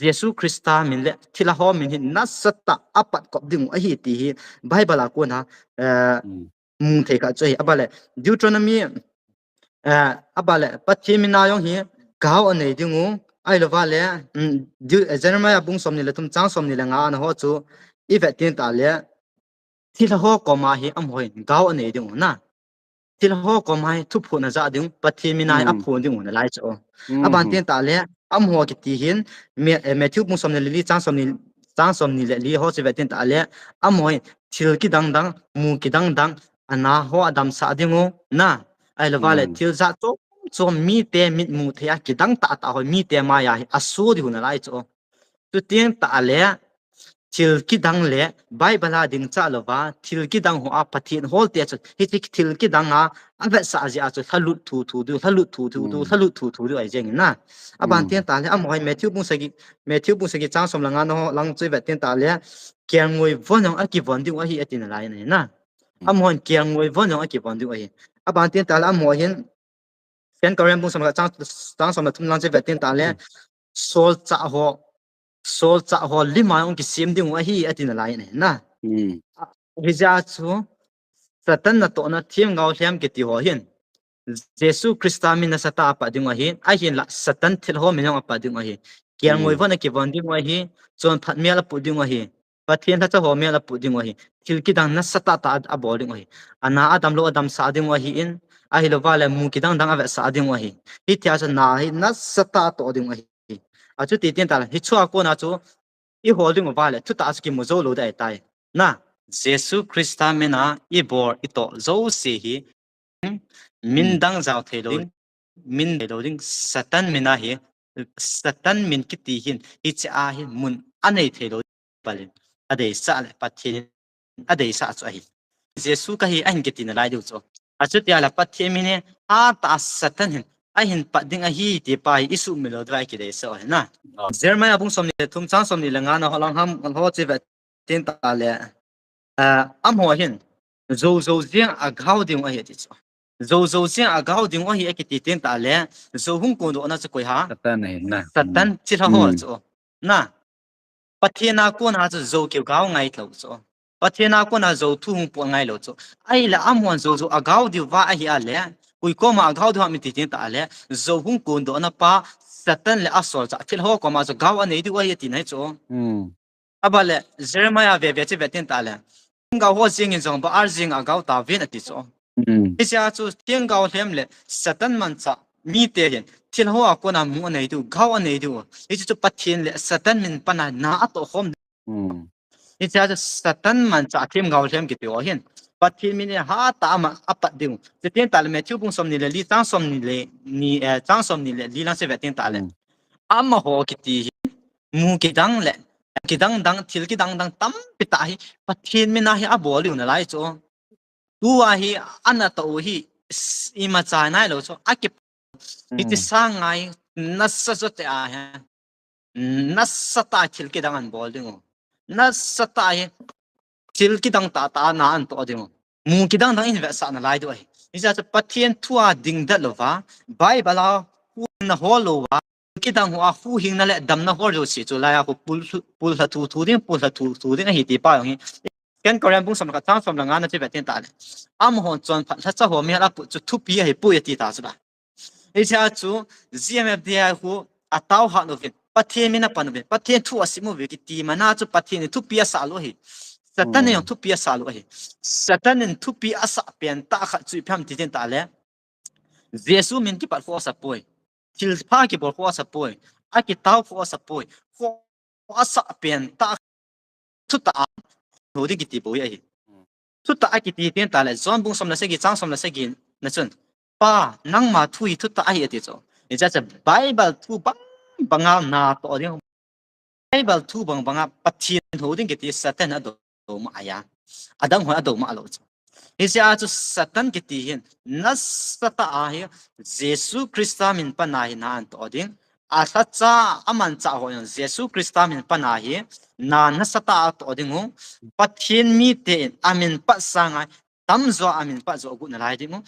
Jesu Christa min le thilha ho min hi nasatah a apat kop ding u ahi ti hi Bible a kona mu thei kha chu ahi. Abale Deuteronomy, abale Pathen mina jong hi kao anei ding u, ahilouva le Jeremiah bung somni le thum chang somni le nga ana ho chu ivet teng tah le thilha ho koma hi amaho hin kao anei ding u na. Thilha ho koma hi thuphon aja ding u, Pathen mina hi aphon ding u nalai chu. Aban teng tah le Amaho kiti hin, Me-, eh, Matthew bung som ni le li chang som ni, chang som ni le li ho chu ve tin tah le, amaho hin thil kidang dang, mu kidang dang, ana ho adamsah ding u, na. Ahilou vale, thil jat chom chom mite mit mu thei a kidang tah tah ho mite mai a hi aso ding u nalai chu. Chuteng tah le, thil kidang le Bible a ding cha louva, thil kidang ho a Pathen hol te chu, hiche thil kidang a, avetsah jeh a chu, lhalut thu thu diu, lhalut thu thu diu, lhalut thu thu diu ahi jeng in na. Aban teng tah le, amaho hin Matthew bung sagi, Matthew bung sagi chang som le nga na ho lang chu ve teng tah le, kelngoi von jong akivon diu ahi ati nalai in na. Amaho hin kelngoi von jong akivon diu ahi. Aban teng tah le, amaho hin Second Corinthians bung som le khat chang, chang som le thum lang chu ve teng tah le, solchah ho, solchah ho lim a jong kisem ding u ahi ati nalai in na. Hijeh a chu, Satan natohna themgao lhem kiti ho hin, Jesu Christa min nasatah a apat ding u ahi, ahinla Satan thilha ho min jong apat ding u ahi. Kelngoi von akivon ding u ahi, chonphat mel apu ding u ahi. Pathen lhacha ho mel apu ding u ahi. Thil kidang nasatah tah a, abol ding u ahi. Ana adamlou adamsah ding u ahi in, ahilou vale mu kidang dang avetsah ding u ahi. Hitia chu na hi nasatah a atoh ding u ahi. Achuti teng tah le, hichea kona chu ihol ding uva le, thutah a chu kimu jou lou ding ahitai. Na, Jesu Christa min a ibol itoh jouse hi, min dang jao theilou ding, min theilou ding, Satan min ahi, Satan min kiti hin, hiche a hi mun anei theilou ding, Bible in adeisah le Pathen in adeisah chu ahi. Jesu kahi ahin kiti nalai diu chu. Achuti a le Pathen min hi, hatah a Satan hin ahin pat ding ahi ti pa hi isuhmil lou diu a kideisah u ahi na. Jeremiah bung som ni le thum chang som ni le nga na ho lang ham ho chu ve teng tah le, amaho hin, jou jou jeng a agao ding u ahi ati chu. Jou jou jeng a agao ding u ahi akiti teng tah le, jou hung kondohna chu koi ham? Satan ahi na. Satan thilha ho chu. Na, Pathen a kona chu jou kigao ngai lou chu. Pathen a kona jou thu hung pot ngai lou chu. Ahile amahon jou jou agao diu va ahi a le, koi koma agao diu ham iti teng tah le, jou hung kondohna pa, Satan le asolchah thilha ho koma chu gao anei diu ahi ati nai chu. Aban le, Jeremiah veve chu ve teng tah le, themgao ho jeng in jong Baal jeng a agao tauvin ati chu. Hichea chu themgao lhem le Satan manchah mite hin thilha ho a kona mu anei diu, gao anei diu. Hichu chu Pathen le Satan min pan a na atoh khom. Hichea chu Satan manchah themgao lhem kiti ho hin Pathen min hi hatah a apat diu. Chuteng tah le Matthew bung som ni le li chang som ni le ni, eh, chang som ni le li lang chu ve teng tah le, amaho kiti hi mu kidang le kidang dang, thil kidang dang tampi tah hi Pathen min a hi abol diu nalai chu. Tua hi anatoh u hi, imacha nailou chu. Aki, hiche sang ngai, nasa jote a hi, nasatah a thil kidang ahin bol ding u. Nasatah a hi thil kidang tah tah a na ahin toh ding u. Mu kidang dang in vetsah nalai diu ahi. Hichea chu Pathen thu a dingdet louva, Bible a huhhingna hol louva, kidang ho a huhhingna le damna hol jouse chu laiya khu pul, pullha thu thu ding, pullha thu thu ding ahi ti pa jong hi. Second Corinthians bung som le khat chang som le nga na chu ve teng tah le, amahon chonphat lhacha ho mel a aput chu thupi ahipoi ati ta chu la. Hichea chu G M F D I khu atao hat uvin, Pathen min apan uvin, Pathen thu asim uve kiti mana chu Pathen in thupi asah lou ahi. Satan in jong thupi asah lou ahi. Satan in thupi asah pen tah khat chu ipi ham iti teng tah le, Jesu min kipat khu asapoi. Thilpha kibol khu asapoi. Akitao khu asapoi. Khu asah pen tah thutah a hou ding kiti bou hi ahi. Thutah akiti teng tah le, John bung som le sagi chang som le sagi na chun, Pa, nangma thu hi thutah ahi ati chu. Hichea chu Bible thu bang banga natoh ding. Bible thu bang banga Pathen hou ding kiti Satan adoumah ahi a. Adang hon adoumah lou chu. Hichea chu Satan kiti hin nasatah a hi Jesu Christa min pan a hi na ahin toh ding. Alhacha amanchah ho jong Jesu Christa min pan a hi na nasatah a toh ding u. Pathen mite in amin pat sang a tamjo amin pat jo got nalai ding u.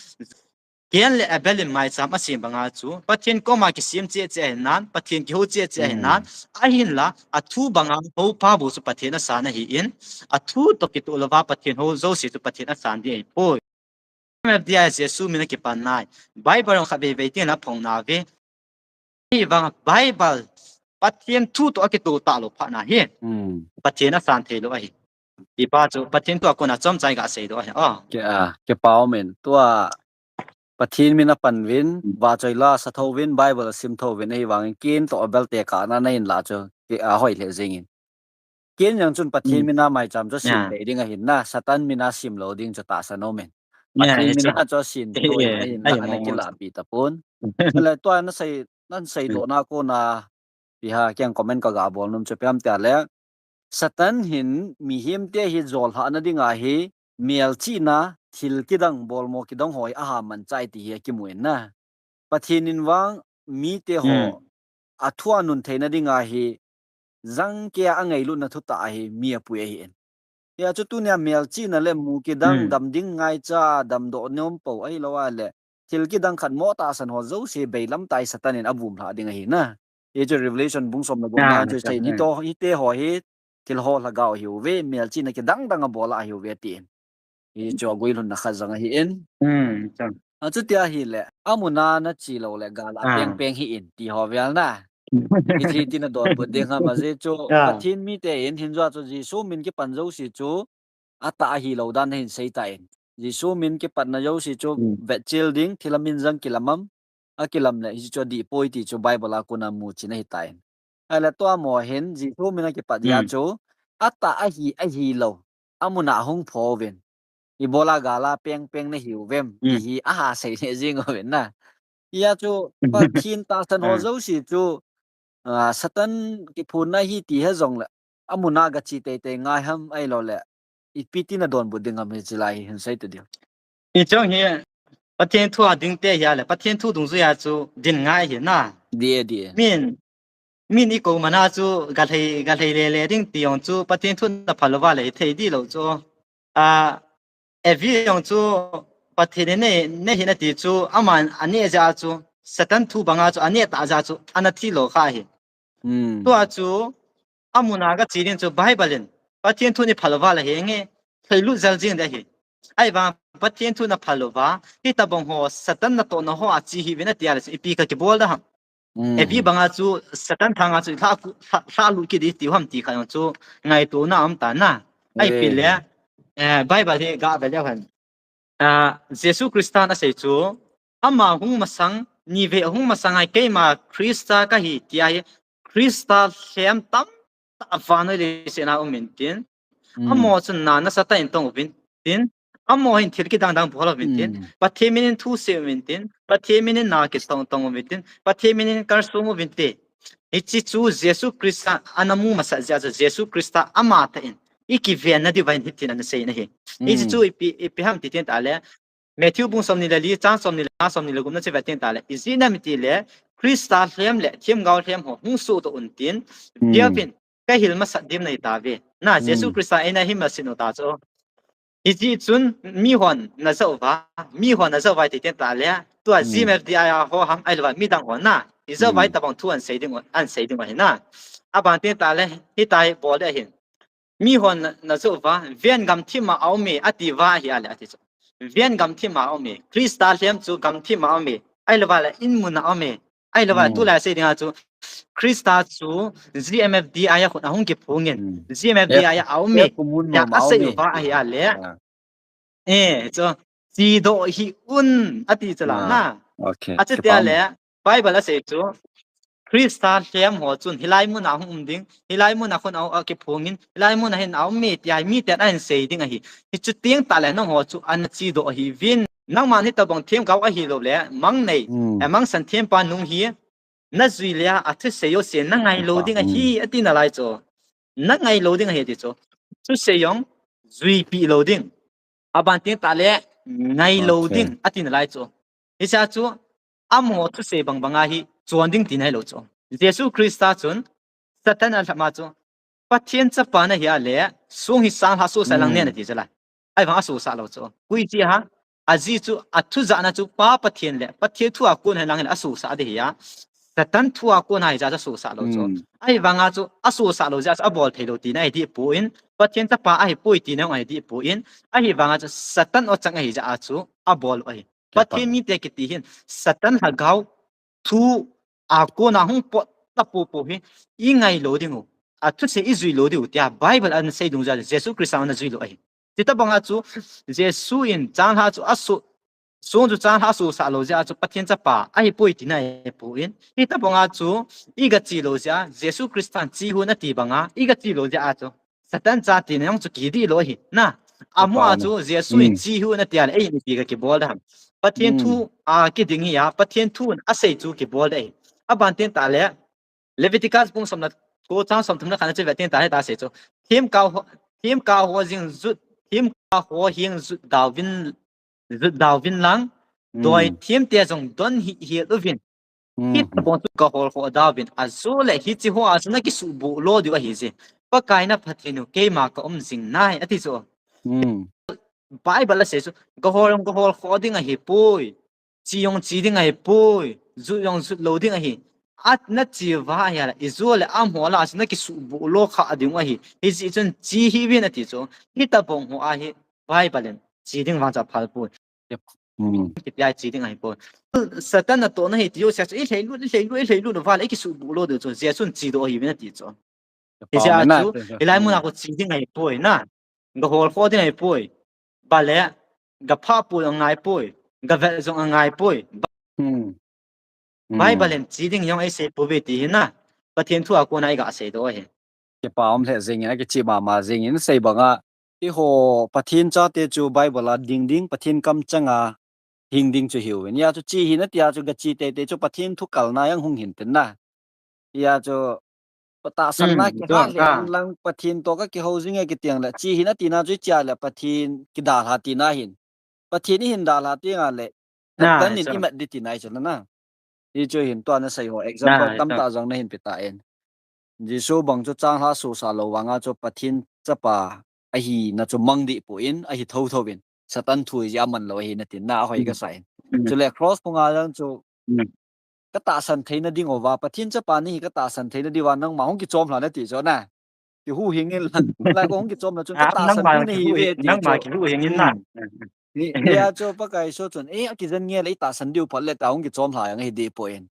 Cain le Abel in maicham asem banga chu Pathen koma kisem cheh cheh ahi nan, Pathen kihou cheh cheh ahi nan, ahinla athu banga houpa bou chu Pathen asan ahin, athu toh kitoh louva Pathen hou jouse chu Pathen asan ding ahipoi. G M F D I Jesu min a kipan nai. Bible jong khatvei vei teng le aphong nauve. Hivang Bible Pathen thu toh akitoh talou phat na hi, Pathen asan theilou ahi. Ti pa chu Pathen thu a kona chomcha i gasei doh ahi. Kipah umin tua Pathen min a pan uvin, vachoi la sa tho uvin, Bible a sim tho uvin, ahivangin Cain toh Abel tekahna na hin lah chu, a hoi lheh jengin. Cain jong chun Pathen min a maicham chu sim dei ding ahin na, Satan min a sim lou ding chu tahsan umin. Pathen min a chu sim dei ding ahin na, ana kilah pi tapon. Chule tua na sei, na seidoh na kona, pi ha, kei comment ka ga bol nom chu ipi ham tia le, Satan hin mihem te hi jolhah na ding ahi, melchihna, thil kidang, bolmo kidang ho hi aha manchah e ti hi akimun na. Pathen in vang mite ho a thu a nun theina ding ahi, jangkei a angailutna thutah ahi, mi apui ahin. Hia chu tunia melchihna le mu kidang, dam ding ngaicha, damdoh nom pou ahilou a le, thil kidang khat mo tahsan ho jouse beilam tah hi Satan in avum lhah ding ahi na. Hi chu Revelation bung som le gup na chu sei, hite ho hi thil ho lhagao ahiuve, melchihna kidang dang a bol a ahiuve tin. Hi chu aguilhunna khat jong ahin. Achuti ahile, amun a na che lou le gal a peng peng hih in ti ho vel na. Iti tina donbut ding ham, ajeh chu Pathen mite in hin jua chu Jesu min kipan jouse chu atah ahilou dan ahin sei tan. Jesu min kipatna jouse chu vetchil ding, thil a min jong kilam am, akilam le hichu adih poi ti chu Bible a kona muchin ahitan. Ahile tua mo hin Jesu min a kipat jeh a chu atah ahi, ahilou, amun a hung pho uvin, ibola gal a peng peng na hiuvem ti hi aha sei lheh jeng uvin na. Hia chu Pathen tahsan ho jouse chu, a, Satan kiphonna ahi ti he jongle, amun a ga che teitei ngai ham ahilou le, ipi tina donbut ding ham hiche lai hi hin sei ta diu. Hiche hi Pathen thu a ding te hia le, Pathen thu dungjui a chu din ngai ahi na. Di e, di e. Min, min ikou man a chu ga lhai, ga lhai le le ding ti jong chu Pathen thu na phal uva le hithei di lou chu. A, Evi jong chu Pathen in nei, nei hih in ati chu, aman aneh jeh a chu, Satan thu banga chu aneh tah jeh a chu ana thi lou kha ahi. Tua chu amun a ga che ding chu Bible in Pathen thu in iphal uva le henge, lhailut jel jeng ding ahi. Ahivang Pathen thu na phal uva, hitobang ho Satan natohna ho a che hih uvin ati a le chu ipi ka kibol da ham. Evi banga chu Satan thanga chu lha, lha, lha lut kit ding tiu ham ti kha jong chu ngaitona um ta na. Ahi pi le, eh, Bible hi ga ve leu hen. Ah, Jesu Christa in asei chu, ama hung masang, ni vei ahung masang a keima Christa kahi tia hi, Christa lhem tamtah vannoi leiset a um intin. Amaho chun na nasatah in tong uvin tin. Amaho hin thil kidang dang bol uvin tin. Pathen min in thu sei uvin tin. Pathen min in na kitong tong uvin tin. Pathen min in kalsong uvin te. Hiche chu Jesu Christa ana mu masat jeh a chu Jesu Christa amatah in ikiven na diuva hin hitin ana sei na ahi. Hiche chu ipi, ipi ham ti tin ta le, Matthew bung somni le li, chang somni le nga, somni le gup na chu vet teng ta le, ijeh inem ti le, Christa lhem le themgao lhem ho hung sohdoh un tin, Bible in kahil masat dim nahi tauve. Na, Jesu Christa eina hil masat u ta chu. Hijeh chun mihon na jao uva, mihon na jao uva ti teng ta le, tua G M F D I a ho ham ahilou va midang ho na, i jao uva hitobang thu an sei ding, an sei ding ahi na. Aban teng ta le, hitia hi bol ding ahin. Mihon na, na jao uva, ven gamthip a aum e, ati uva ahi a le, ati chu. Ven gamthip a aum e, Christa lhem chu gamthip a aum e, ahilou va le in mun a aum e, ahilou va le tulai sei ding a chu, Christa chu G M F D I a khut a hung kiphong in, G M F D I a aum e, tia asei uva ahi a le. Eh, chu, chedoh hih un, ati chu la na. Achuti a le, Bible asei chu, Christa lhem ho chun hilai mun a hung um ding, hilai mun a khun a, a kiphong in, hilai mun a hin a um e tia hi miten ahin sei ding ahi. Hichu teng ta le nangho chu ana chedoh hih uvin. Nangman hitobang themgao ahilou le, mang nei, eh, mangsan thempa nung hi, na jui le a, athusei jouse na ngai lou ding ahi, ati nalai chu. Na ngai lou ding ahi ati chu. Thusei jong juipeh lou ding. Aban teng ta le ngai lou ding, ati nalai chu. Hiche a chu, amaho thusei bang bang a hi chon ding tina hilou chu. Jesu Christa chun, Satan alham a chu, Pathen chapa nahi a le, song hi sanglhah sohsah lang nen ati chu la. Ahivang asohsah lou chu. Koi ti ham, ajeh chu, athujahna chu, Pa Pathen le, Pathen thu a kon hen lang hile asohsah ding ahi a. Satan thu a kon ahi jeh a chu asohsah lou chu. Ahivang a chu, asohsah lou jeh a chu, abol thei lou tina ahi deh poi, Pathen chapa ahipoi tina jong ahi deh poi, ahivang a chu, Satan ochang ahi jeh a chu, abol u ahi. Pathen mite kiti hin, Satan lhagao thu a kon a hung pot ta popo hi, i ngai lou ding u, athusei i jui lou ding u, tia Bible ana sei dungjuia Jesu Christa ana jui lou ahi. Hitobang a chu, Jesu in changlhah chu asoh, Sung chu changlhah sosah lou jeh a chu Pathen chapa ahipoi tina ahipoi. Hitabanga chu iga che lou jeh a, Jesu Christan che hih un ati banga iga che lou jeh a chu Satan cha tina jong chu kidih lou ahi. Na, amaho a chu Jesu in che hih un ati a le, ei ipi ga kibol ding ham. Pathen thu a kiding hi a, Pathen thu in asei chu kibol ding ahi. Aban tin tah le, Leviticus bung som le ko chang som thum le khat na chu ve tin tah le ta sei chu. Themgao ho, themgao ho jing jut, themgao ho hing jut dauvin, jut dauvin lang, doi themte jong don hih hih uvin. Hitabang chu gahol khoh dauvin, ajole hiche hoa chu nakisuhboh lo diu ahi je. Pakai na Pathen u keima ka um jing nai, ati chu. Bible a sei chu, gahol jong gahol khoh ding ahipoi. Che jong che ding ahipoi. Jut jong jut lou ding ahi. At nache uva ahile, ijole amaho lah a chu nakisuhboh lo kha ding ahi. Hijeh chun che hih uvin ati chu. Hitabang hoa hi Bible in che ding vang chu aphal poi. Kiti a che ding ahipoi. Satan natohna hi ti jouse chu, i lheilut, i lheilut, i lheilut uva le, i kisuhboh lo diu chu, Jesun chedoh ahiuvin ati chu. Hiche a chu, hilai muna khu che ding ahipoi na. Gahol khoh ding ahipoi. Bale, gaphah poi jong angaipoi. Gavet jong angaipoi. Bible in che ding jong eisei pouve ti hi na. Pathen thu a kona iga seidoh ahi. Kipa um lheh jengin, akicheh mama jengin, sei banga, eiho Pathen chate chu Bible a ding ding, Pathen kamchanga hing ding chu hiuvin. Hia chu che hih un ati a chu gache teitei chu Pathen thu kalna jong hung hin tin na. Hia chu patahsanna kihah lheh inlang Pathen toh kakihou jinge kiti a le, che hih un atina chu iche a le Pathen kidalha tina hin. Pathen ihin dalha teng a le, Satan in imat ding tina ahi chu na. Hichu hin tua nasei ho example tamtah jong nahin pe tan. Jesu bang chu changlhah sosah lou vanga chu Pathen chapa ahina chu mang deh poi, ahi thotho in. Satan thu jeh a man lou ahi natin na, ahoi kasa in. Chule cross phunga jong chu katahsan theina ding uva, Pathen chapa nahi katahsan theina diuva nangma hung kichom lha nati chu na. Kihuhhing in lang, lai ko hung kichom lha chun katahsan theina nahiuve ti chu. Hia chu Pakai Jesu chun, eh, akijen nge le itahsan diu phot le ta hung kichom lha jong ahi deh poi.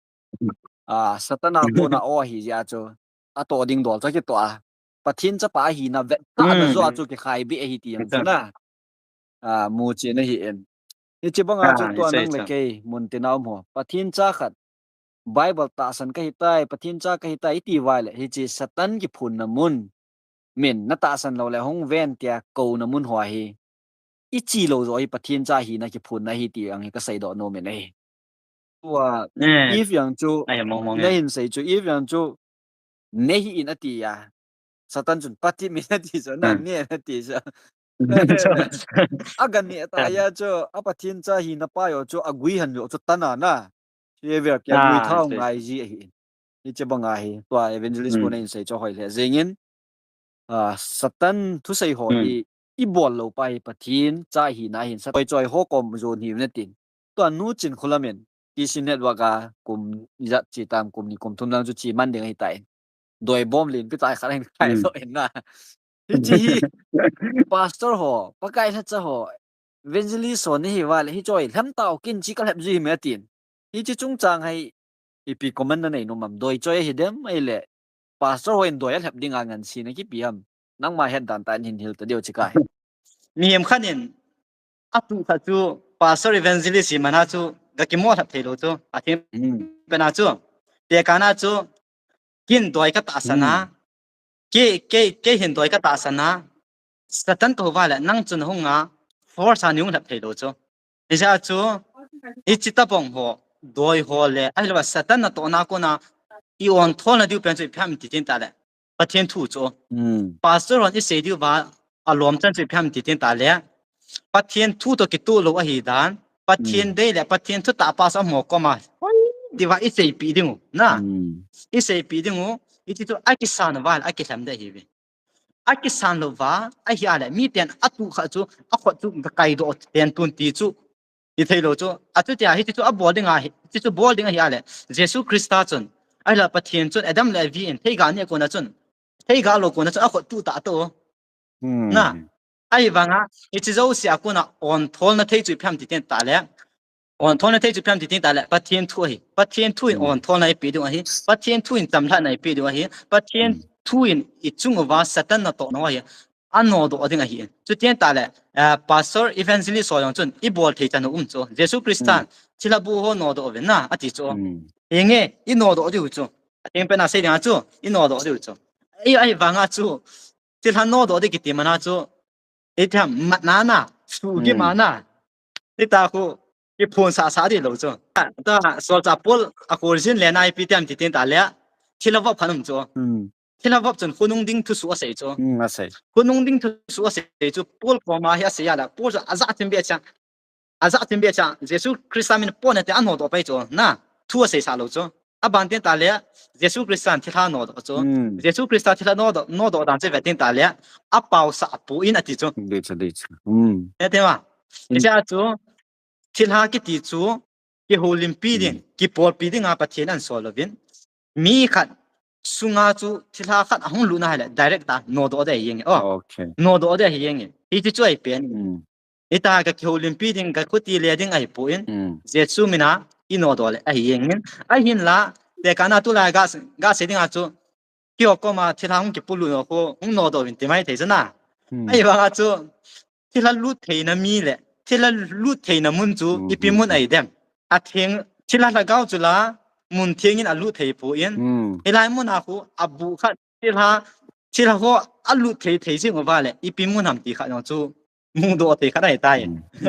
Satan a kona o ahi jeh a chu, atoh ding dol chu akitoh a, Pathen chapa ahina vettahna joh a chu kikhai beh ahi ti jong chu na. Muchen ahi in. Hiche banga chu tua nang le kei muntina um ho, Pathen cha khat, Bible tahsan kahitai, Pathen cha kahitai iti uva le, hiche Satan kiphunna mun, min natahsan lou le hung ven tia kouna mun hoa hi, iche lou joh hi Pathen cha hina kiphunna ahi ti jong hi kaseidoh nom in ahi. Tua Eve jong chu, nahin sei chu, Eve jong chu, neh hih in ati a, Satan chun patep in ati chu na, neh in ati chu. Aga neh tah a chu, a Pathen cha hina pa jong chu, aguihan jong chu tan a na. Hiche vel kia guithao ngai ji ahi in. Hiche banga hi, tua evangelist pu nahin sei chu hoi lheh jengin. Satan thusei ho hi, ibol lou pa hi Pathen cha hina hin, Satan choi ho kom jon hiuvin atin. Tua Nu Chinkholam in, T C Network a kum ijat che tam, kum ni kum thum lang chu che man ding ahitai. Doibom lenpi tah khat ahin khaidoh in na. Hiche hi, pastor ho, Pakai lhacha ho, evangelist ho nahiuva le, hiche lhem tao, ken che kalhep ji hime atin. Hiche chungchang hi, ipi comment nanei nom am, doi choi ahidem, ahile, pastor hon doi alhep dinga ngansena kipe ham. Nangma het dan tah in hin hil ta diu che kai. Mihem khat in, atuh khat chu, pastor evangelist hi mana chu, gakimo lhep theilou chu, atheng pena chu, tekahna chu, ken doi katahsan a, kei, kei, kei hin doi katahsan a, Satan kahouva le, nang chun hunga, force a neihung lhep theilou chu. Hijeh a chu, hiche tabang ho, doi ho le, ahilouva Satan natohna kona, i-ontholna diu pen chu ipi ham ti tin tah le, Pathen thu chu. Pastor hon isei diuva, alom chan chu ipi ham ti tin tah le, Pathen thu toh kitoh lou ahidan, Pathen dei le Pathen thutah pa chu amaho koma, hoi diuva iseipeh dingu, na. Iseipeh dingu, hiche chu akisan uva le, akilhem ding ahiuve. Akisan louva, ahia le, miten atuh khat chu, akhut chu gakaidoh pen tun ti chu, itheilou chu, achutia hiche chu abol dinga, hiche chu bol ding ahia le, Jesu Christa chun, ahile Pathen chun, Adam le Evi in, theiga neh kona chun, theiga lou kona chun, akhut tuh tah to. Na, ahivanga, hiche jouse a kona ontholna thei chu ipi ham ti tin tah le, ontholna thei chu ipi ham ti tin tah le, Pathen thu ahi. Pathen thu in ontholna eipeh diu ahi. Pathen thu in chamlhatna eipeh diu ahi. Pathen thu in ichung uva Satan natohna ahi. anodoh ding ahi. Chuteng tahle, eh, pastor, evangelist ho jong chun ibol thei chan um chu. Jesu Christan thilha bu ho nodoh uvin na ati chu. Hinge, inodoh diu chu. Ateng pena sei dinga chu, inodoh diu chu. Ei, ahivanga chu, thilha nodoh ding kiti mana chu, itiham matna na, suhgim ana. Tita khu, kiphonsah sah ding lou chu. Ta, solchah Paul a khojin le na ipi tiam ti teng tahle, thilha vop khat um chu. Thilha vop chun khonung ding thusuh asei chu. Khonung ding thusuh asei chu, Paul koma hi asei a le, Paul chu ajah thim beh cha. Ajah thim beh cha, Jesu Christa min pon ati anodoh pai chu, na, thu aseisah lou chu. Aban teng tahle, Jesu Christan thilha nodoh chu. Jesu Christa thilha nodoh, nodoh dan chu ve teng tahle, apaosah poi ati chu. Dei chu, dei chu. Hete ma. Hiche a chu, thilha kiti chu, kihoulimpi ding, kipolpi dinga Pathen ahin sol louvin. Mi khat sunga chu thilha khat ahung lut na hile, direct a nodoh ding ahi jeng e. Nodoh ding ahi jeng e. Hiti chu ahi pen. Ita ka kihoulimpi ding, ka khuti le ding ahipoi. Jesu mina inodoh le ahi jeng in. Ahinla, tekah na tulai ga, gasei dinga chu, keiho koma thilha hung kipolut ho khu, hung nodoh uvin ti mai thei chu na. Ahivanga chu, thilha lut theina mi le, thilha lut theina mun chu, ipi mun ahi dem. Atheng, thilha lhagao chu la, mun theng in alut thei poi. Hilai muna khu, abu khat, thilha, thilha ho alut thei thei jing uva le, ipi mun ham ti khat jong chu, mudoh thei khat ahitai.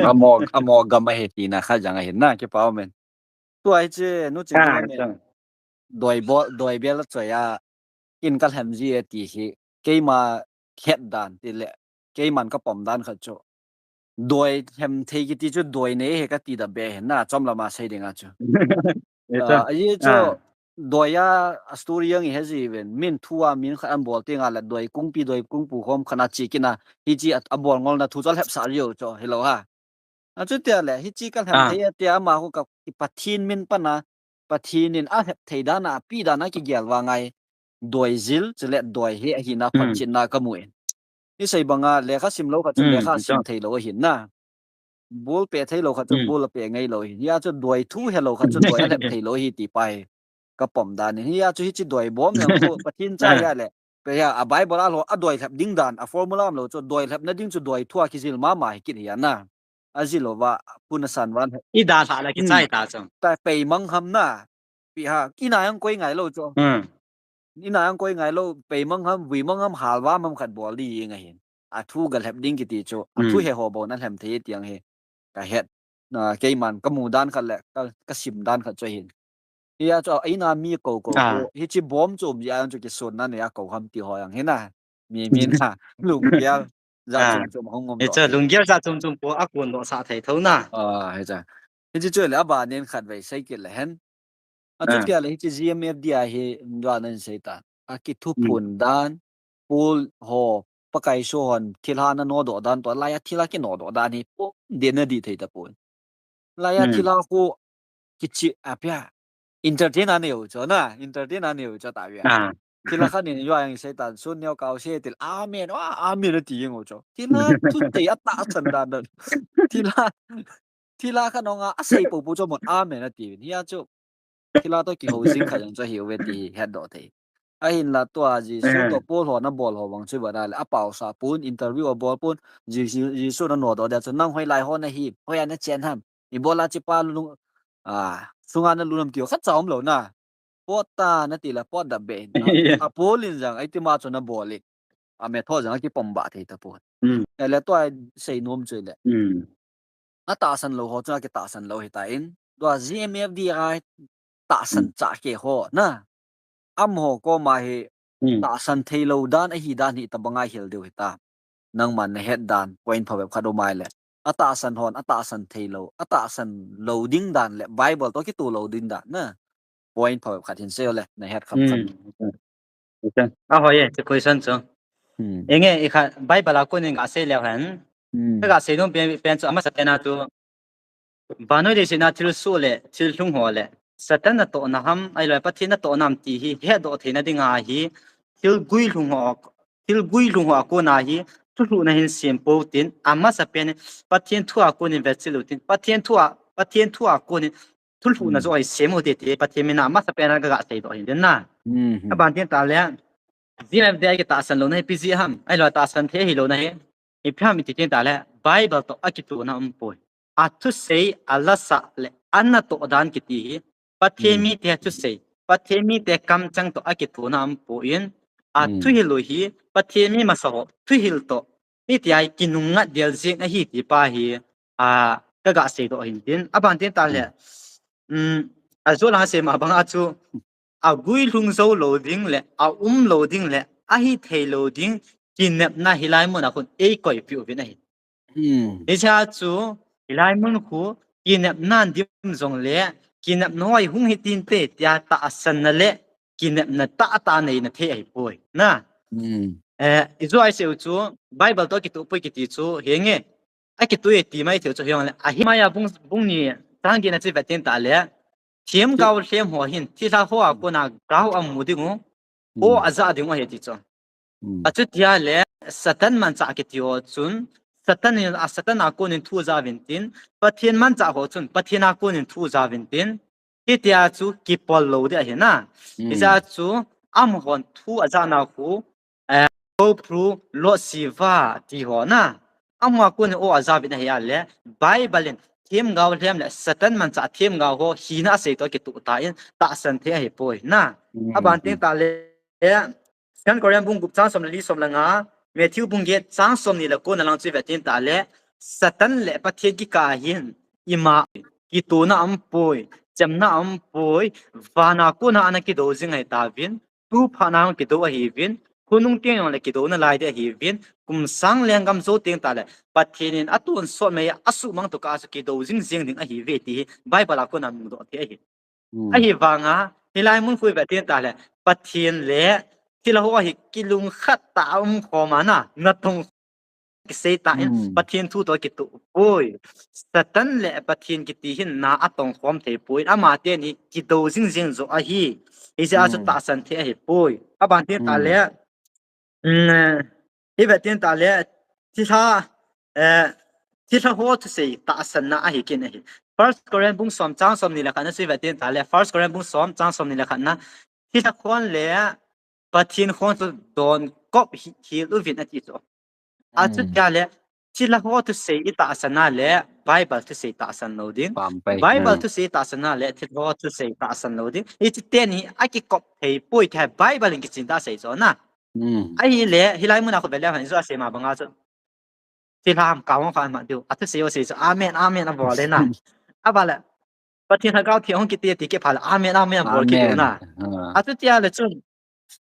Amo, amo gam ahi tina khat jong ahi na, kipa umin. Tua hiche, nu Chingneo nin. Doi bol, doi bel achoi a, in kalhem ji e ti hi, keima het dan ti le, keiman kapom dan khat chu. Doi lhem thei kiti chu doi nei hi kati da be hin na, chomlam a sei dinga chu. Ajeh chu, doi a, a story jong ihet ji uvin, min thu a min khat anbol tenga le, doi kungpi, doi kungpu khom khat a che kit na, hiche a, abol ngolna thu chu alhepsah jiu chu, hilou ha. Achutia le, hiche kalhem thei e tia ama khu ka, Pathen min pan a, Pathen in alhep thei dan a, ape dan a kigel vang a hi, doi jil, chule doi he ahina photchetna kamu in. Isei banga, lekha sim lou khat chun lekha sim thei lou ahin na. Bul pe thei lou khat chun bul ape ngai lou ahin. Hia chu doi thu he lou khat chun doi alhep thei lou ahi ti pa hi kapom dan in. Hia chu hiche doi bom jong khu Pathen cha hia le, pe hia, a Bible a lou, adoi lhep ding dan, a formula umlou chu, doi lhepna ding chu doi thu a kijil mama hi kit hi ana. Ajil louva, pun asan van. Idalhah le kichai ta chu. Ta peimang ham na. Pi ha, ina jong koi ngai lou chu. Ina jong koi ngai lou, peimang ham, vuimang ham, halvam ham khat bol ding ahin. Athu galhep ding kiti chu, athu he ho bou na lhem thei tiang hi. Kahet, na, keiman kamu dan khat le, ka, kasim dan khat chu ahin. Hia chu, ina mi kou kou, hiche bom chu um jeh a chu kisonna nei a kou ham ti ho jong hi na. Mi, mi na, lunggel, jat chom chom hung um lou. Hiche lunggel jat chom chom po akondoh sah thei tho na. Hiche chu le abanin khatvei sei kit le hen. Achutia le hiche G M F D a hi, dua nan sei ta. Akithuphon dan, Paul ho, Pakai so hon, thilha ana nodoh dan, tua laiya thilha kinodoh dan hi, po, den na di thei tapon. Laiya thilha khu, kichi, apia, entertain anei u chu na, entertain anei u chu ta via. Thilha khat in jua jong sei tan, sun neo kau se til, amen, amen ati jeng u chu. Thilha, thutei atahsan dan dan. Thilha, thilha khat nonga, asei popo chu mon, amen ati vin. Hia chu, thilha toh kihou jing khat jong chu ahiuve ti hi hetdoh thei. Ahinla tua Jesu toh Paul ho na bol ho vang chu bana le apaosah pon, interview abol pon, Jesu, Jesu na nodoh dia chu nang hoilai ho nahi, hoiya nachen ham, ibola chepa lung, a, sunga nalut ham ti ho khatcha umlou na. Pot ta nati le pot da be. A Paul in jong itima chu nabol in. A method jong akipom bah thei tapon. Ele tua seinom chu le. Atahsan lou ho chu akitahsan lou hitan. Tua G M F D I tahsan chah kei ho na. Amaho koma hi tahsan thei lou dan ahi dan hi tabang a hil diu hita. Nangman nahet dan point phabep khat um ai le. Atahsan hon, atahsan thei lou, atahsan lou ding dan le Bible toh kitoh lou ding dan na. Point phabep khat hin sei o le, nahet kham kham. Ahoi e, chu question chu. Enge, ikha Bible a konin gasei leu hen. Kagasei nom pen, pen chu amasa pen a chu. Vannoi leiset a thilsoh le, thil lhung ho le, Satan natohna ham, ahilou le Pathen natohna ham ti hi, hetdoh theina dinga hi, thil gui lhung ho, thil gui lhung ho a kona hi, thulhuhna hin sem pou tin, amasa pen, Pathen thu a konin vetsah lou tin, Pathen thu a, Pathen thu a konin, thulhuhna joh hi sem u hite ti, Pathen min a amasa pen a kagasei doh hin tin na. Aban tin ta le, Jin a dia kitahsan louna hi ipi jeh ham. Ahilou tahsan thei hilou na hi. Ipi ham iti teng tale, Bible toh akitona umpoi. Athusei, alasa le anatoh dan kiti hi Pathen mite thusei, Pathen mite kamchang toh akitona umpoi in, athuhil u hi Pathen mi masa ho thuhil toh, hitia kinungngat del jeng ahi ti pa hi, a, kaga seidoh hin tin. Aban teng tale, um, ajol a seima banga chu, aguilhung jou lou ding le, aum lou ding le, ahithei lou ding, kinepna hilai mun a khun eikoipeh uvin ahi. Hiche a chu, hilai mun khu, kinepna dim jongle, kinepna hoi hung hi tinte, tia tahsanna le, kinepna tahtah neina thei ahipoi. Na. Eh, ijou a isei u chu, Bible toh kitoh poi kiti chu, henge. Akitoh e ti mai thei u chu, hijongle. Ahi mai a bung, bung ni, chang get na chu ivet teng tale. Themgao lhem ho hin, thilha ho a kona gao amu ding u, o aja ding u ahi ti chu. Achutia le, Satan manchah kiti ho chun, Satan in, a Satan a konin thu aja uvin tin, Pathen manchah ho chun, Pathen a konin thu aja uvin tin, hitia chu kipol lou ding ahi na. Hijeh a chu, amahon thu ajana khu, eh, Gopru, Lord Shiva ti ho na. Amahon a konin o aja uvin ahi a le, Bible in, themgao lhem le Satan manchah themgao ho hina asei toh kitoh tan, tahsan thei ahipoi na. Aban teng tale, Second Corinth bung gup chang som le li som le nga, Matthew bung get chang somni le kona lang chu ivet teng tale, Satan le Pathen kikah a hin, ima, kitona umpoi, chamna umpoi, van a kona ana kidou jing ahi tauvin, tu phat na kidou ahiuvin, khonung teng jongle kidou nalai ding ahiuvin, kum sang lenggam jou teng tale, Pathen in atonsot mai a, asuhmang tokah a chu kidou jing jeng ding ahiuve ti hi, Bible a kona mudoh thei ahi. Ahivanga, hilai mun khu ivet teng tale, Pathen le thilha ho hi kilungkhat tah a umkhom a na, natong kisei tan, Pathen thu toh kitoh poi. Satan le Pathen kiti hin na atong khom thei poi. Amateni kidou jing jeng joh ahi. Hijeh a chu tahsan thei ahipoi. Aban teng tale, um, ivet teng tale, thilha, eh, thilha ho thusei tahsanna ahi kit in ahi. First Corinth bung som chang somni le khat na chu ivet teng tale, First Corinth bung som chang somni le khat na, thilha khon le Pathen khon chu donkop hi, hel uvin ati chu. Achutia le, thilha ho thusei itahsan a le, Bible thusei tahsan lou ding. Bible thusei itahsan a le, thilha ho thusei tahsan lou ding. Hiche teni akikop thei poi ti hi Bible in kichen tah a asei chu na. Ahile, hilai mun a khu ivet le hen, ijou a seima banga chu. Thilha ham kah hung kha ma diu. Athusei u sei chu, amen, amen abol le na. Aban le, Pathen Lhagao Theng hung kiti ti kit phat le, amen, amen abol kit diu na. Achutia le chun,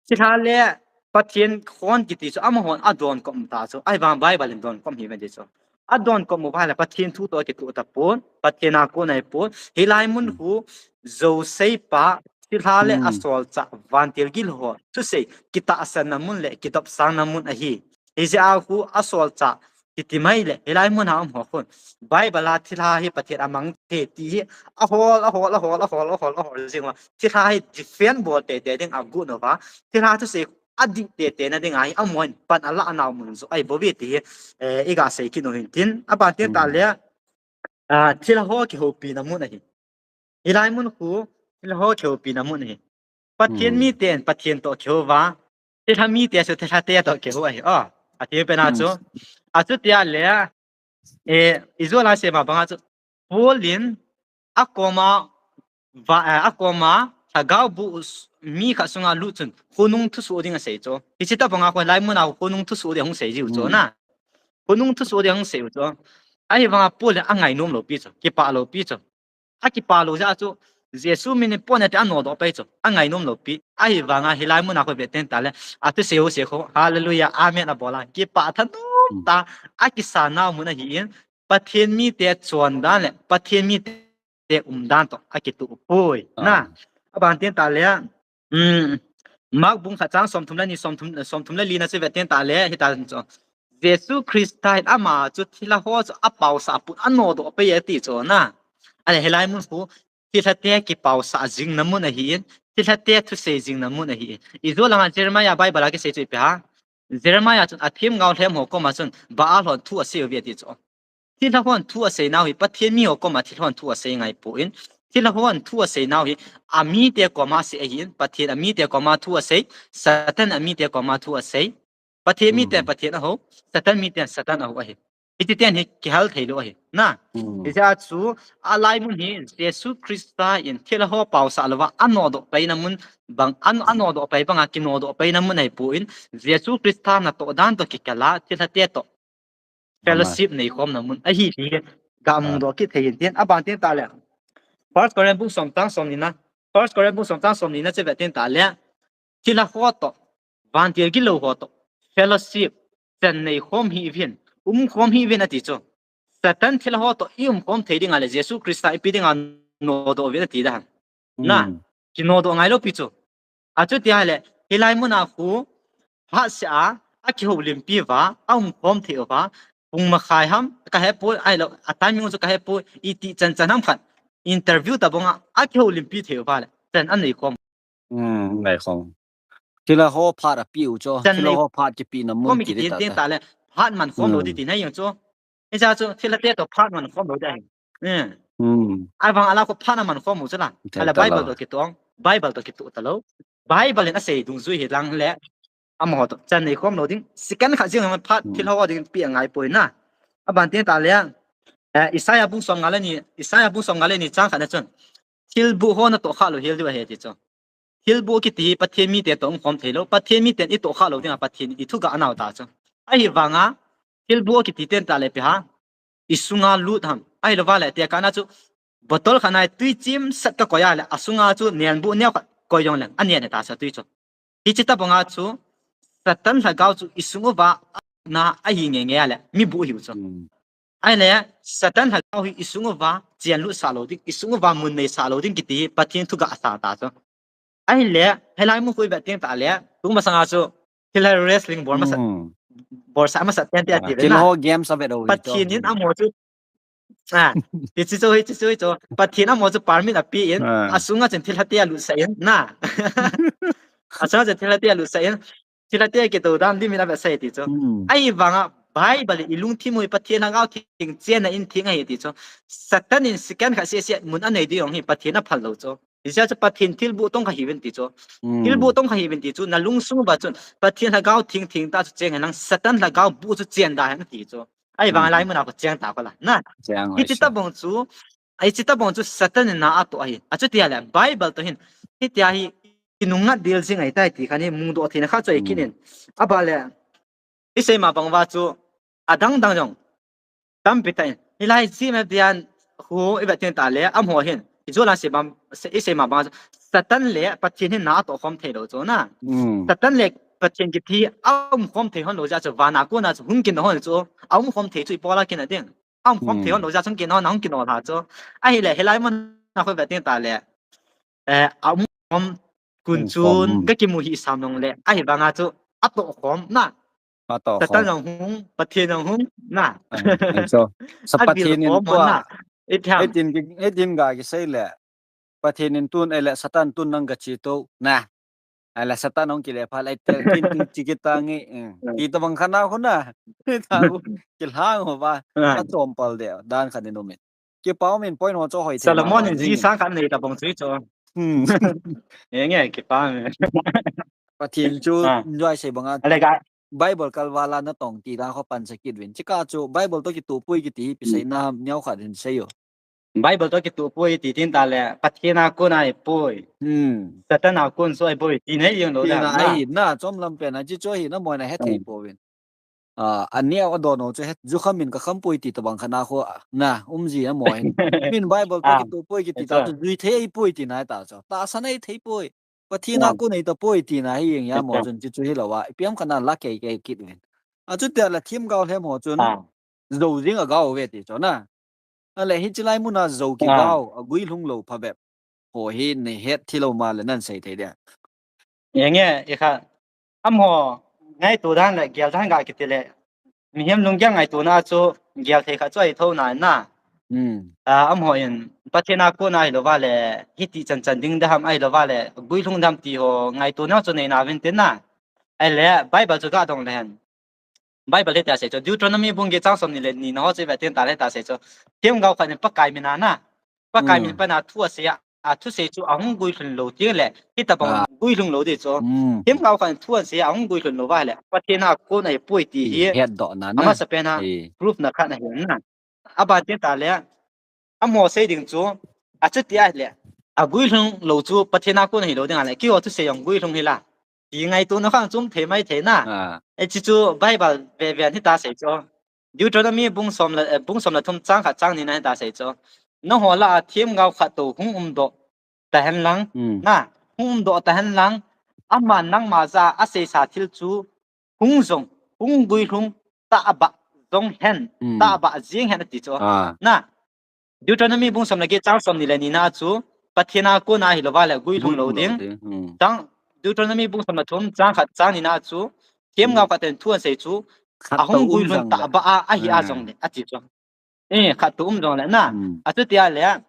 thilha le Pathen khon kiti chu, amahon adonkop ta chu. Ahivang Bible in donkop ahiuve ti chu. Adonkop u phat le, Pathen thu toh kitoh tapon, Pathen a kon ahipon. Hilai mun khu, jousei pa, thilha le asolchah, vantil gilou ho thusei kitahsanna mun le kidopsangna mun ahi. Hijeh a khu asolchah kiti mai le, hilai mun a um ho khun, Bible a thilha hi Pathen a mang thei ti hi ahol, ahol, ahol, ahol, ahol, ahol jing uva. Thilha hi defend bol teitei ding agot uva. Thilha thusei adih teitei na ding ahi, amahon pan alah nau mun joh ahi bouve ti hi, eh, iga sei kit u hin tin. Aban teng tale, ah, thilha ho kihoupina mun ahi. Hilai mun khu, thilha ho kihoupina mun ahi. Pathen miten Pathen toh kihou uva, thilha mite chu thilha te toh kihou ahi. O, ati pen a chu. Achutia le, eh, ijou a seima banga chu, Paul in akoma, va, eh, akoma, lhagao bu mi khat sunga lut chun, khonung thusoh ding asei chu. Hiche tobanga khu hilai mun a khonung thusoh ding hung sei jiu chu na. Khonung thusoh ding hung sei u chu. Ahivanga Paul in angainom lou pi chu, kipah lou pi chu. Akipah lou jeh a chu, Jesu min in pon ati anodoh pai chu. Angainom lou pi. Ahivanga hilai mun a khu ivet teng tale, athusei u sei khu, hallelujah, amen abol a, kipah thanom tah a, akisa nau mun ahin, Pathen mite chondan le Pathen mite umdan toh akitoh poi. Na, aban teng tale, um, Mark bung khat chang somthum le ni, somthum, somthum le li na chu ivet teng tale, hitia chu, Jesu Christa hin ama chu thilha ho chu apaosah pon anodoh pai e ati chu na. Ahile hilai mun khu, thilha te kipaosah jingna mun ahin, thilha te thusei jingna mun ahin. Ijou langa Jeremiah Bible a kisei chu ipi ham. Jeremiah chun athemgao lhem ho koma chun Baal hon thu asei uve ati chu. Thilha hon thu asei nau hi Pathen mi ho koma thilha hon thu asei ngai pon, Thilha hon thu asei nau hi, amite koma asei ahin, Pathen amite koma thu asei, Satan amite koma thu asei. Pathen miten Pathen aho, Satan miten Satan aho ahi. Hiti ten hi kihal thei lou ahi. Na. Hijeh a chu, alai mun hi Jesu Christa in thilha ho paosah louva, anodoh paina mun bang, an, anodoh pai banga kinodoh paina mun ahipon, Jesu Christa natoh dan toh kikal a, thilha te toh fellowship neikhomna mun ahi ti hi, ga mudoh kit thei in tin, aban tin tale. First Corinth bung som chang som ni na. First Corinth bung som chang som ni na chu ve tin tale. Thilha ho toh, vantil gilou ho toh, fellowship, chan neikhom hih uvin, umkhom hih uvin ati chu. Satan thilha ho toh i umkhom thei dinga le Jesu Christa ipi dinga nodoh uvin ati dan. Na, kinodoh ngai lou pi chu. Achuti ahile, hilai muna khu, phatseh a, akihoulimpi uva, aumkhom thei uva, pung makhai ham, kahepoi, ahilou, a timing chu kahepoi, iti chan chan ham khat, interview tabanga, akihoulimpi thei uva le, chan aneikhom. Neikhom. Thilha ho phat apiu chu, thilha ho phat kipina mun kiti tale. Phat mankhom lou diti nai jong chu. Hijeh a chu, thilha te toh phat mankhom lou ding ahi. Ahivang ala khu phat amankhom u chu la. Ahile Bible toh kitoh, Bible toh kitoh talou. Bible in asei dungjui hi lang le. Amaho toh, chan neikhom lou ding. Second khat jeng phat thilha ho ding pi angaipoi na. Aban tin tale. Eh, Isaiah bung som nga le ni, Isaiah bung som nga le ni chang khat na chun. Thilbuh ho natoh khah lou hel diu ahi ti chu. Thilbuh kiti hi Pathen mite toh umkhom thei lou. Pathen miten itoh khah lou dinga Pathen ithu ga anao ta chu. Ahivanga, thilbuh kiti ten tale ipi ham. Isunga lut ham. Ahilouva le, tekahna chu, bottle khat na tui chimsat kakoi a le, asunga chu nenbuh neo khat koi jongleng, anen ta sa tui chu. Hiche tabanga chu, Satan lhagao chu isung uva, na ahi ngeingei a le, mibuh hiu chu. Ahile, Satan lhagao hi isung uva, chenlut sah lou ding, isung uva mun nei sah lou ding kiti hi, Pathen thu ga asa ta chu. Ahile, hilai mun khu ive teng tale, tu masanga chu, thilha wrestling bol masat, bolsah masat ten te ati ve na. Thilha ho games avet u. Pathen in amaho chu, ah, hiche chu, hiche chu, hiche chu. Pathen amaho chu permit apen, asunga chun thilha te alutsah in, na. Asunga chun thilha te alutsah in, thilha te kitou dan limit avetsah e ti chu. Ahivanga, Bible in ilungthim u hi Pathen lhagao theng chenna in theng ahi ti chu. Satan in second khat seh seh mun anei ding jong hi Pathen aphal lou chu. Hijeh a chu Pathen thilbuh tong kha hiuvin ti chu. Thilbuh tong kha hiuvin ti chu, nalungsung uva chun Pathen lhagao theng theng tah chu cheng hen lang Satan lhagao buh chu chen da hen ti chu. Ahivang lai muna khu cheng ta khu la. Na. Hiche tabang chu, hiche tabang chu Satan in na atoh ahi. Achuti ahile Bible toh hin, hitia hi kinungngat del jing ahitai ti khan hi mudoh theina khat chu ahi kit in. Aban le, isei ma bang uva chu, adang dang jong tampi tah in. Hilai G M F dian khu ive teng tale, amaho hin, ijol a sei bang, isei ma bang chu, Satan le Pathen hin na atoh khom thei lou chu na. Satan le Pathen kiti aumkhom thei hon lou jeh a chu, vana kona chu hung kino hon chu, aumkhom thei chu ipi a kina ding. Aumkhom thei hon lou jeh a chu hung kino hon, hung kino lha chu. Ahile, hilai muna khu ive teng tale. Eh, aumkhom kun chun, ga kimu hi sam nung le, ahivanga chu, atoh khom na. Satan jong hung, Pathen jong hung, na. Sa Pathen in tua, na. Hitin ga kisei le, Pathen in tun, ahile Satan tun nang gache to, na. Ahile Satan hung kile phat le, tel tin tin chi kita nge, ti tabang khat na khu na. Tau, kilhang ho va, achom pal de, dan khat in um in. Kipa um in point ho chu hoi thei. Solomon in ji sang khat nei tabang chu chu. Enge, kipa um. Pathen chu, joi sei banga. Bible kalval a natong ti dan khu pansah kit uvin. Chika chu Bible toh kitoh poi kiti hi ipi seina ham neo khat in seiyo. Bible toh kitoh poi ti tin tale, Pathen a kon ahipoi. Satan a kon chu ahipoi ti nei jeng lou. Tina ahi na, chom lam pen a, chi chu hi na moina hethei pouvin. A, aneo adon u chu het, jukham in kakham poi ti tabang khat na khu, na, um ji na mo hin. Min Bible toh kitoh poi kiti ta chu, jui thei poi tina ta chu. Tahsan a thei poi. Pathen a kon ahitapoi tina hi jeng a mo chun chi chu hilou a. Ipi ham khat na la kei kei kit uvin. Achuti ahile themgao lhem ho chun, jou jing agao uve ti chu na. Ahile hiche lai muna jou kigao, aguilhung lou phabep. Ho hi nei het thei lou ma le nan sei thei dia. Enge, ikha. Amaho, ngaito dan le, gel dan ga kiti le. Mihem lunggel ngaitona chu, gel thei khat chu ahi thou na na. Ah, amaho in, Pathen a kon ahilouva le, hiti chan chan ding ding ham ahilouva le, guilhung ding ham ti ho, ngaitona chu nei nauvin tin na. Ahile, Bible chu ga dong le hen. Bible hitia sei chu, Deuteronomy bung get chang som ni le ni na ho chu ive teng tale hitia sei chu. Themgao khat in Pakai min a na. Pakai min pana thu asei a, a thusei chu ahung guilhun lou teng le, hitabang guilhung lou ding chu. Themgao khat in thu asei a ahung guilhun lou va le, Pathen a kon ahipoi ti hi amasapen a proof na khat ahi na. Aban teng tale, amaho sei ding chu, achuti ahile, aguilhung lou chu Pathen a kon ahilou ding ahile, keiho thusei jong guilhung hi la, ti ngaitona khang chu um thei mai thei na. Hiche chu Bible ve ve a hita sei chu. Deuteronomy bung som le, eh, bung som le thum chang khat chang ni na hita sei chu. Nangho lah a themgao khat tou hung umdoh tahen lang, na, hung umdoh tahen lang, aman nangma jah a aseisa thil chu hung jong, hung guilhung tahbeh jong hen, tahbeh jeng hen ati chu. Na, Deuteronomy bung som le get chang som ni le ni na chu, Pathen a kon ahilou va le guilhung lou ding. Chang, Deuteronomy bung som le thum chang khat chang ni na chu, themgao khat in thu asei chu, ahung guilhun tahbeh a ahi a jong le ati chu. Eh, khat tou um jong le na. Achuti ahile,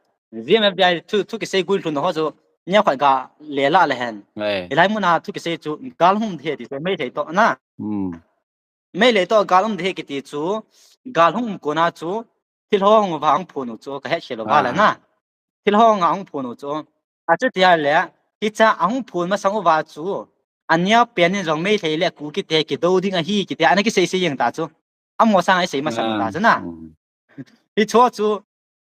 G M F D I thu, thu kisei guilhun ho chu, neokhat ga le la le hen. Hilai muna thu kisei chu, gal hung um ding ahi ti chu, Meitei toh na. Meitei toh gal um ding ahi kiti chu, gal hung um kona chu, thil ho hung uva hung phun u chu, kahet khel uva le na. Thil ho hung a hung phun u chu. Achuti ahile, hiche ahung phun masang uva chu, aneopen in jong Meitei le Kuki te kidou ding ahi kiti, ana kisei sei jeng ta chu. Amaho sanga isei masang ta chu na. Hiche chu,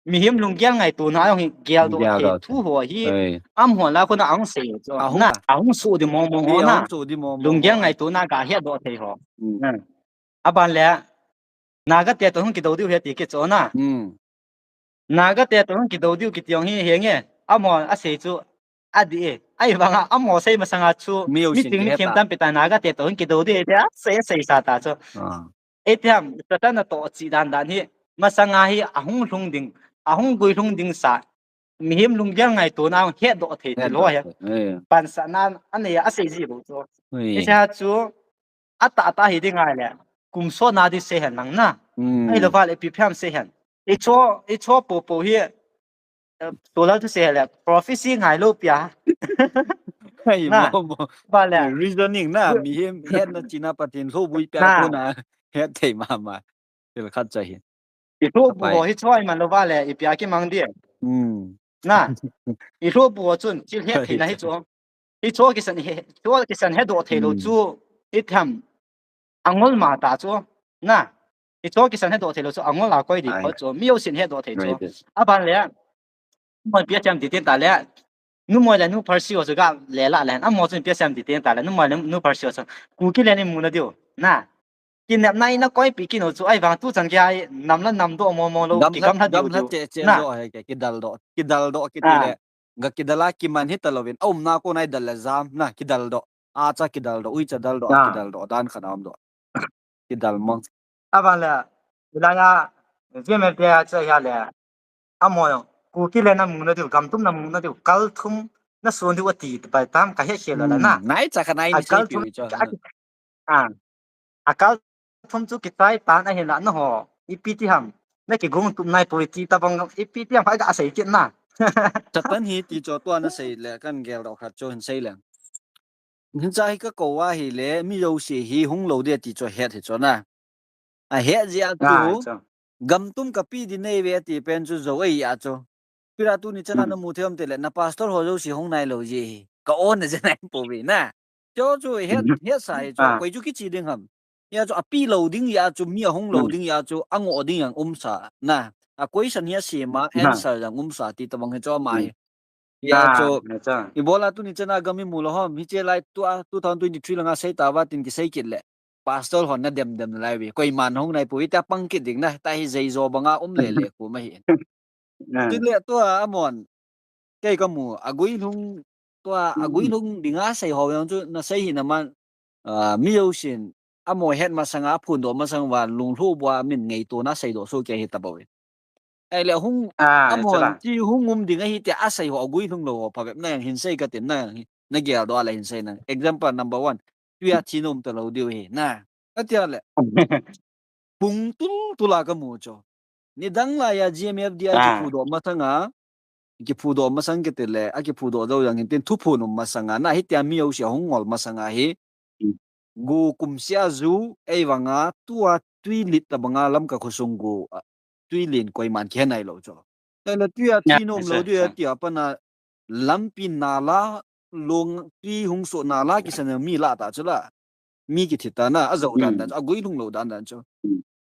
mihem lunggel ngaitona jong hi geldoh thei thu ho hi, amaho lah a kona ahung sei chu. Na, ahung soh ding mong mong ho na. Lunggel ngaitona ga hetdoh thei ho. Aban le, Naga te toh hung kidou diu ahi ti kit chu na. Naga te toh hung kidou diu kiti jong hi henge. Amaho asei chu adih e. Ahivanga amaho sei masanga chu, miting mithem tampi tah Naga te toh hung kidou diu ahi tia asei, asei sa ta chu. Itiham, Satan natoh cheh dan dan hi, masanga hi ahung lhung ding, ahung guilhung ding sa, mihem lunggel ngaitona hetdoh thei ti lou ahi. Pansatna anei a asei ji bou chu. Hiche chu, atahtah hi ding ahile, kum sotna ding sei hen lang na. Ahilou va le ipi phiam sei hen. Icho, icho popo hi, eh, tulal thu sei le, prophecy ngailou pia. Reasoning na, mihem hetna china Pathen lhoubui pia kona het thei mama. Thil khat chu ahi. Ilhohbu ho hicho iman lou va le, ipi a kimang ding. Na, ilhohbu ho chun thil het theina hicho. Hicho kisan he, hicho kisan hedoh theilou chu, itiham, angol ma ta chu. Na, hicho kisan hedoh theilou chu, angol a koi ding khat chu, mi jousen hedoh thei chu. Aban le, numei ipi asei em ti teng tale, numei le nu pharsi ho chu ga le la le hen, amaho chun ipi asei em ti teng tale, numei le nu pharsi ho chu, Kuki le ni mu na diu na. Kinepna in akoipi kit u chu, ahivang tuchan gei a nam le nam doh mong mong lou, kigamlha diu diu. Kidaldoh, kidaldoh kiti le, ga kidal a kiman hita louvin, aumna kona idal le jam na, kidaldoh. Acha kidaldoh, uicha daldoh, kidaldoh dan khat aumdoh. Kidal mong. Aban le, hilai a, G M F D I a chu ahile, amaho, Kuki le namu na diu, gamtum namu na diu, kal thum nasun diu ati pai tam, kahet khel lou le na. Naicha khat nai ni sei piu chu. Akal thum chu kichai tan ahinla nangho, ipi ti ham, nakigong tup nai poi ti tabang, ipi ti ham, asei kit na. Satan hi ti chu tua nasei le, kageldoh khat chu hin sei le. Hiche hi kakou ahile, mi jouse hi hung lou ding ti chu het hi chu na. Ahet jeh a chu, gamtum kape ding neive ati pen chu jou ahi a chu. Ipi a tuni chan a namu thei em tile, na pastor ho jouse hung nailou ji hi. Ka-on na je nai pouve na. Chu chu het, hetsa hi chu, koi chu kiche ding ham. Hia chu ape lou ding jeh a chu, mi ahung lou ding jeh a chu, angoh ding jong umsa na. A question hi asem a, answer jong umsa ti tabang hi chu ama hi. Hia chu, ibola tuni chan a gam imu lou ham, hiche lai tua, two thousand twenty-three langa sei tauva tin kisei kit le, pastor hon nadem dem nalai uve, koiman hung nai pouve, tia pang kit ding na, tua hi jeijo banga um lele khu ma hi. Chule tua amahon, kei kamu, aguilhung, tua aguilhung dinga sei ho jong chu nasei hi naman, mi jousen, amaho het masanga, aphondoh masang uva, lunglhoh bua min ngaitona seidoh soh kei hi tabou ve. Ahile hung, amahon chi hung um ding ahi tia asei ho, aguilhung lou ho phabep na jong hin sei katin na, nageldoh a le hin sei na. Example number one, tuia thi na um talou diu ahi na, atia le. Pung tul tul a kamu chu. Nidang laiya G M F D I kiphudoh masanga, kiphudoh masang kiti le, akiphudoh jou jong hin tin thuphon um masanga, na hitia mi jouse ahung ngol masanga hi, go kumsea ju, ahivanga tua twilet tabanga Lamka khosung go, twilen koiman kihe nailou chu. Tala tuia thi nom lou tuia tia pana lampi nala long ti hung so nala kisan mi la ta chu la. Mi kithi ta na, a zo dan dan chu, a guilhung lou dan dan chu.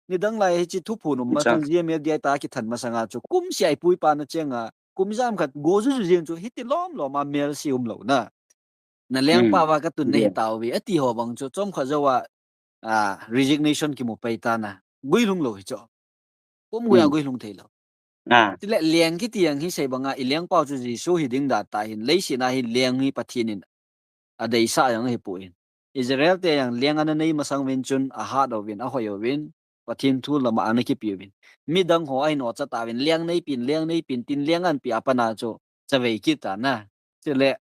Nidang lai hichi thuphon um ma chun G M F D I ta kithan masanga chu. Kum sia ipui pa na chenga, kum jam khat go ju ju jing chu, hiti lom lom a mel si um lou na. Na leng pa va ka tun na hi tau ve, ati ho bang chu, chom kha zo a, a, resignation kimu pai ta na. Guilhung lou hi chu. Kum gui a guilhung thei lou. Tile leng kiti ang hi sei banga i leng pau chu Jesu hi ding da ta hin leiset a hi leng hi Pathen in a deisah jong hi pu in. Israel te jong leng ana nei masang vin chun a hat uvin a hoi uvin Pathen thu lama ana kipi uvin. Midang ho a hin o cha ta vin leng nei pin leng nei pin tin leng an pi a pana chu chavei kit ta na. Tile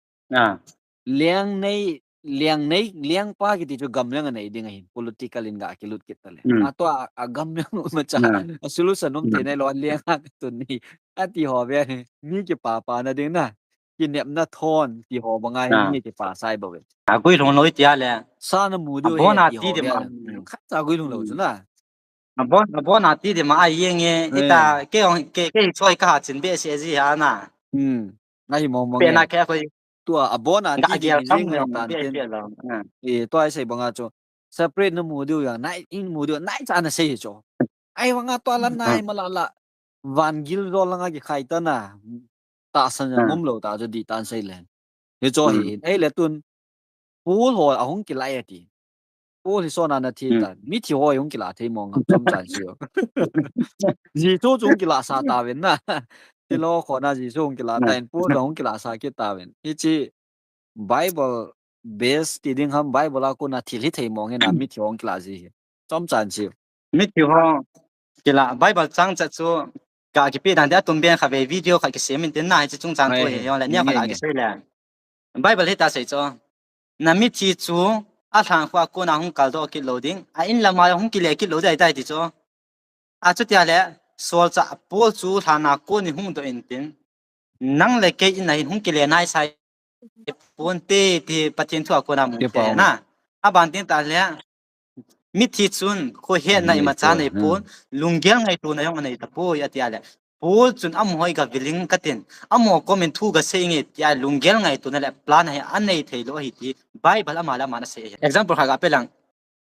leng nei, leng nei, leng pa kiti chu gam leng a nei ding ahin, political in ga kilut kit tale. A to a, a gam leng ma cha, a solution um thei nei lo, leng a ka tun ni. Ati ho ve ni, mi kipa pa na ding na, kinepna thon, ti ho banga hi mi kipa sai bo ve. A guilhung lou tia le. Sa na mu diu he, ti ho ve. Khat sa guilhung lou chu na. Abon, abon a ti di ma a yeng e, ita, ke ong, ke, ke choi ka ha chin be se ji ha na. Hmm. Na hi mong mong. Pe na ke khoi. Tua abon a ti di mi jing ngai tan tin. E, tua ai sei banga chu. Separate na mu diu ya, nai in mu diu, nai cha na sei chu. Ai banga tua la nai ma la la. Van gil rol langa kikhai ta na. Ta san ya ngum lou ta chu di tan sei le. Hi chu hi, ei le tun. Paul ho ahung kilai ati. Paul hi sona na thi ta. Mithi ho hung kila thei mong ham chom chan si o. Jesu chu hung kila sa ta ven na. Ti lo kho na Jesu hung kila ta in Paul hung kila sa kit ta ven. Hichi Bible base ti ding ham Bible a kona thil hi thei mong he na mithi ho hung kila ji hi. Chom chan si. Mithi ho kila Bible chang cha chu ka kipe dan dia tum ben kha ve video kha kisem in tin na hi chu chung chan tu hi yo le nia kha la kisei le. Bible hi ta sei chu. Na mithi chu a lhang khua kona hung kal doh kit lou ding. A in lama hung kile kit lou ding ai tai ti chu. A chutia le, Saul cha Paul chu lhana kon in hung doh in tin. Nang le kei in a hin hung kile nai sai pon te ti Pathen thu a kona mu te na. A ban tin ta le, mithi chun khohetna imacha nei pon, lunggel ngaitona jong anei tapoi atia le. Paul chun amaho hi ga viling katin, amaho kom in thu ga sei nge tia lunggel ngaitona le plan hi anei thei lou ahi ti Bible ama le ama na sei. Example kha ga pe lang.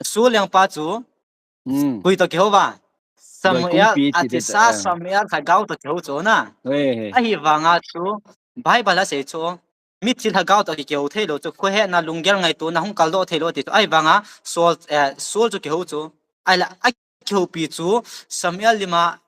Saul lengpa chu koi to kihou va. Samuel, athisa Samuel lhagao to kihou chu na. Ahi vanga chu Bible a sei chu mithi lhagao to kihou thei lou chu khohetna lunggel ngaitona hung kal doh thei lou ti chu. Ahi vanga Saul, eh, Saul chu kihou chu. Ahile a kihoupi chu Samuel lima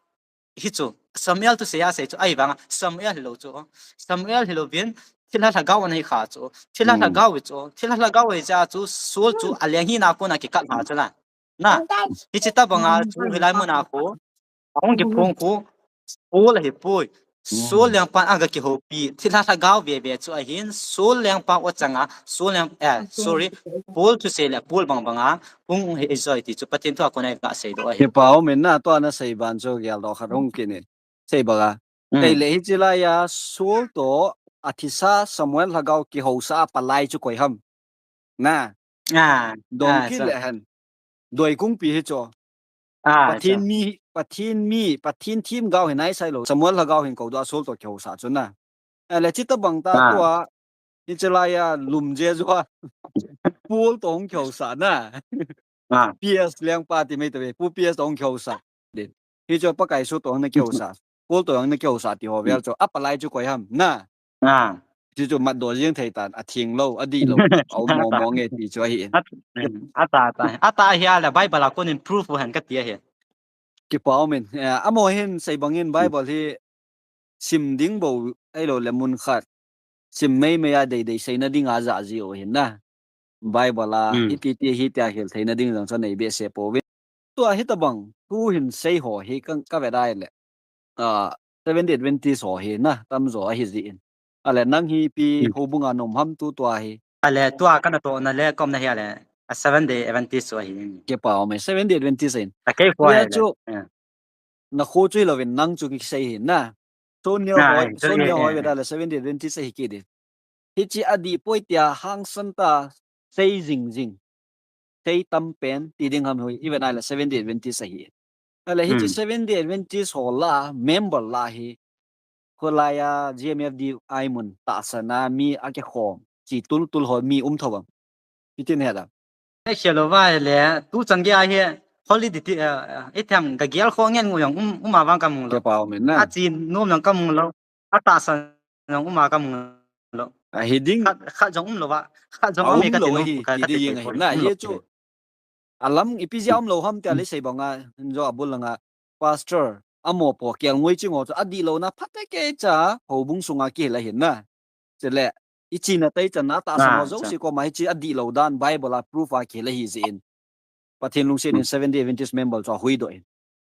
hi chu Samuel thusei a sei chu ahi vanga Samuel hilou chu. Samuel hilou vin thilha lhagao anei kha chu. Thilha lhagao hi chu. Thilha lhagao hi cha chu Saul chu a leng hina kona kikal lha chu la. Na, hichi tabanga chu hilai muna khu. Ahung kiphong khu. Saul ahi poi. Saul lengpan aga kihoupi. Thilha lhagao veve chu ahin. Saul lengpa o changa. Saul leng, eh, sorry. Paul thusei le Paul bang banga. Hung hi ijoi ti chu Pathen thu a kona ga sei doh ahi. Kipa um in na tua na sei ban chu gel doh khat hung kit in. Sei banga. Ei le hichi laiya Saul to athisa Samuel lhagao kihousa a palai chu koi ham. Na. Dong kit le hen. Doi kungpi hi chu. Pathen mi, Pathen mi, Pathen themgao hi nai sai lou. Samuel lhagao hin kou doh a Saul to kihousa chu na. Ahile chi tabang ta tua, hichi laiya lum je jua. Paul to hung kihousa na. P S lengpa ti mai ta ve. Pu P S to hung kihousa. Hichu Pakai Jesu to hung na kihousa. Paul to hung na kihousa ti ho vel chu. A palai chu koi ham na. Chu chu mat doh jing thei tan, a theng lou, a dih lou, a um mong mong e ti chu ahi. Ata, ata, ata hi a le Bible a konin proof u hen kati ahi. Kipa um in, eh, amaho hin sei bangin Bible hi sim ding bou, ahilou le mun khat sim mei mei a dei dei seina ding a ja ji u hin na. Bible a hiti ti hiti a hil theina ding jong chu nei behseh pouvin. Tua hitabang thu hin sei ho hi ka, ka vet a le. Ah, Seventh Day Adventist ho hi na tamjo ahi jin. Ale nang hi ipi houbung a na um ham tu tua hi. Ale tua kana tohna le komna hi ale a Seventh Day Adventist ho hi. Kipa um e, Seventh Day Adventist in. A kei kho chu. Na kho chu hilouvin nang chu kisei hi na. Sonia hoi, Sonia hoi ve da le Seventh Day Adventist ahi kit in. Hichi adih poi tia hangsan ta sei jing jing. Sei tam pen ti ding ham hoi, even a le Seventh Day Adventist ahi. Ale hichi Seventh Day Adventist ho la, member la hi. Kholai a G M F D I mun tahsan a mi akikhom chi tultul ho mi um tho vang. Itin he da. Ei khel lou va le, tu chan gei a hi holiday ti, eh, eh, i them ka gel kho ngen ngu jong um, um a vang ka mu lou. Kipah um in na. A chi nom jong ka mu lou. A tahsan jong um a ka mu lou. A hi ding. Khat, khat jong um lou va. Khat jong um e ka ti lou hi, ka ti ding hi na, um ye lou chu. Alam ipi jeh a um lou ham tia le sei bang a, jo abul langa pastor, amo po kelngoi chi ngo chu adih louna phatecha houbung sunga kihil ahin na. Chule, i china tai chan na tahsan ho jouse koma hichi adih lou dan Bible a proof a kihil ahi jeh in. Pathen lungset in Seventh Day Adventist member chu ahuhdoh in.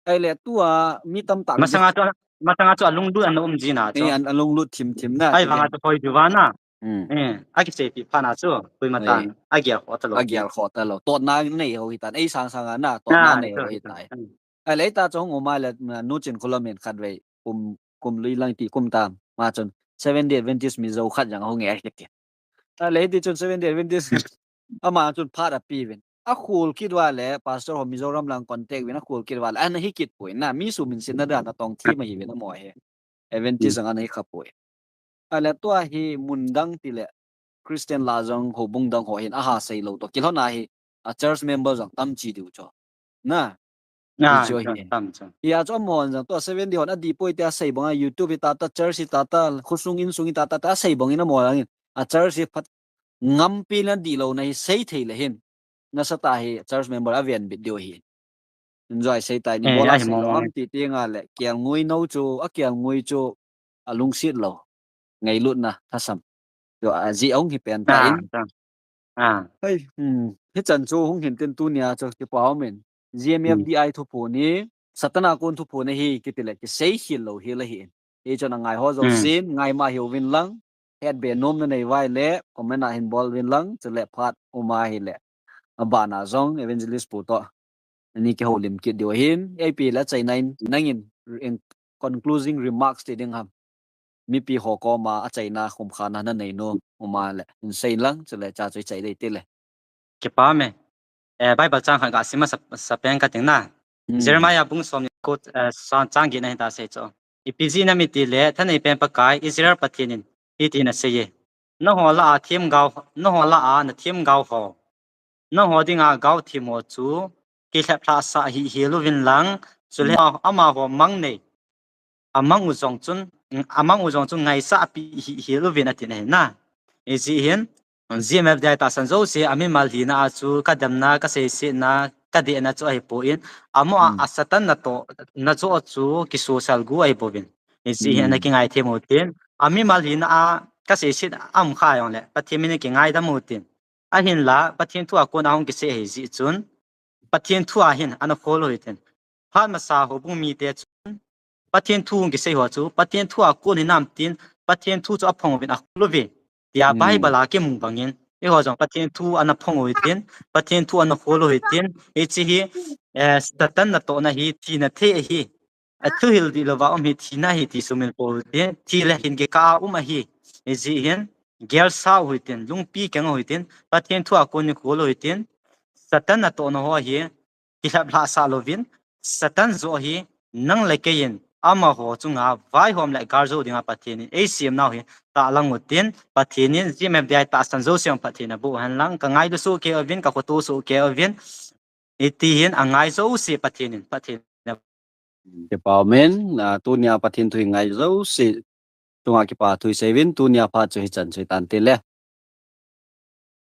Ahile tua mi tamtah masanga chu, masanga chu alunglut ana um ji na chu. Eh, an, alunglut thim thim na. Ahivanga chu hoi diu va na. Eh, akiseipi phat na chu, koima tan agel khoh talou. Agel khoh talou. Totna nei ho hitan. Ei sang sanga na, totna nei ho hitai. Ahile ta chu hung um a le, na, Nu Chinkhoulam in khatvei kum, kum lui lang ti kum tam. Ma chun Seventh Day Adventist Mizo khat jong ahung e kiti. Ahile ti chun Seventh Day Adventist ama chun phat apeuvin. Akhol kit uva le pastor ho Mizoram lang contact uvin akhol kit uva le ana hi kit poi na, mi suminsetna dan a tong thim ahiuvin amaho hi. Adventist jong ana hi kha poi. Ahile tua hi mun dang tile Christian lah jong houbung dang ho hin aha sei lou toh kilhon a hi a church member jong tam chi diu chu. Na. Ti chu ahi. Hia chu amahon jong tua Seventh Day hon adih poi tia sei banga YouTube hi tata, church hi tata, khosung insung hi tata, tia sei bangin amaho jong in a church hi phat ngampi le adih louna hi sei thei le hin nasatah hi church member avenbit diu ahi. Enjoy sei tai ni, bola sei lou ham ti ti nga le kelngoi nou chu, akelngoi chu alungset lou. Ngailutna thasam. Chu ajeh ahung hi pen tan. Hei, hichan chu hung hin tin tunia chu kipah um in. G M F D I thuphon hi, Satan a kon thuphon ahi kiti le kisei khel lou hel ahi in. Hichun angai ho jousen ngaima hiuvin lang, hetbe nomna nei uva ahile comment a hin bol uvin lang, chule phat um a ahile abana jong Evangelist pu toh ani kihoulim kit diu ahin, ipi le achaina in nangin concluding remarks ti ding ham, mipi ho koma achaina khumkhana nanei nom um a le hin sei lang, chule cha chu ichai dei tile. Kipah me. Bible chang khat gasim masa peng kating na. Jeremiah bung somni, chang getna hin ta sei chu. Ipi jeh ham itile, thaneipen Pakai Israel Pathen in hitin asei e: Nangho lah a themgao, nangho lah a nathemgao ho, nangho dinga gao them ho chu kilhep lhahsah hih hel uvin lang, chule amaho mang nei, amang u jong chun, amang u jong chun ngaisah peh hih hel uvin ati ahi na. Hijeh hin, G M F D I tahsan jouse, amimal hina a chu kademna, kaseisetna, kadehna chu ahipoi, amaho a Satan natohna joh chu kisosal gu ahibouvin. Hijeh hin ana kingaithem u hitin, amimal hina a kaseiset a um kha jongle Pathen min in kingaidam u hitin. Ahinla Pathen thu a kona hung kisei ahi jeh chun, Pathen thu a hin ana khol u hitin. Phat masa houbung mite chun Pathen thu hung kisei ho chu Pathen thu a kon hinam tin, Pathen thu chu aphong uvin akhol uve, tia Bible a kimu bangin, eiho jong Pathen thu ana phong u hitin, Pathen thu ana khol u hitin. Hiche hi Satan natohna hi thina thei ahi. Athuhil dihlouva um hi thina ahi ti sumil pou hitin, thi le hin kikah a um ahi. Hijeh hin, gelsa u hitin, lungpi keng u hitin, Pathen thu a kon in khol u hitin, Satan natohna ho hi kilhep lhahsah louvin, Satan joh hi nang le kei in amaho chunga vaihom le galjou dinga Pathen in eisemnau hi tahlang u hitin, Pathen in G M F D I tahsan jouse jong phatthei naboh hen lang, kangailu sohkei uvin, kakhoto sohkei uvin, hiti hin angai jouse Pathen in phatthei na. Kipah um in, tunia Pathen thu hi ngai jouse chunga kipathu isei uvin, tunia phat chu hichan chu hitante le.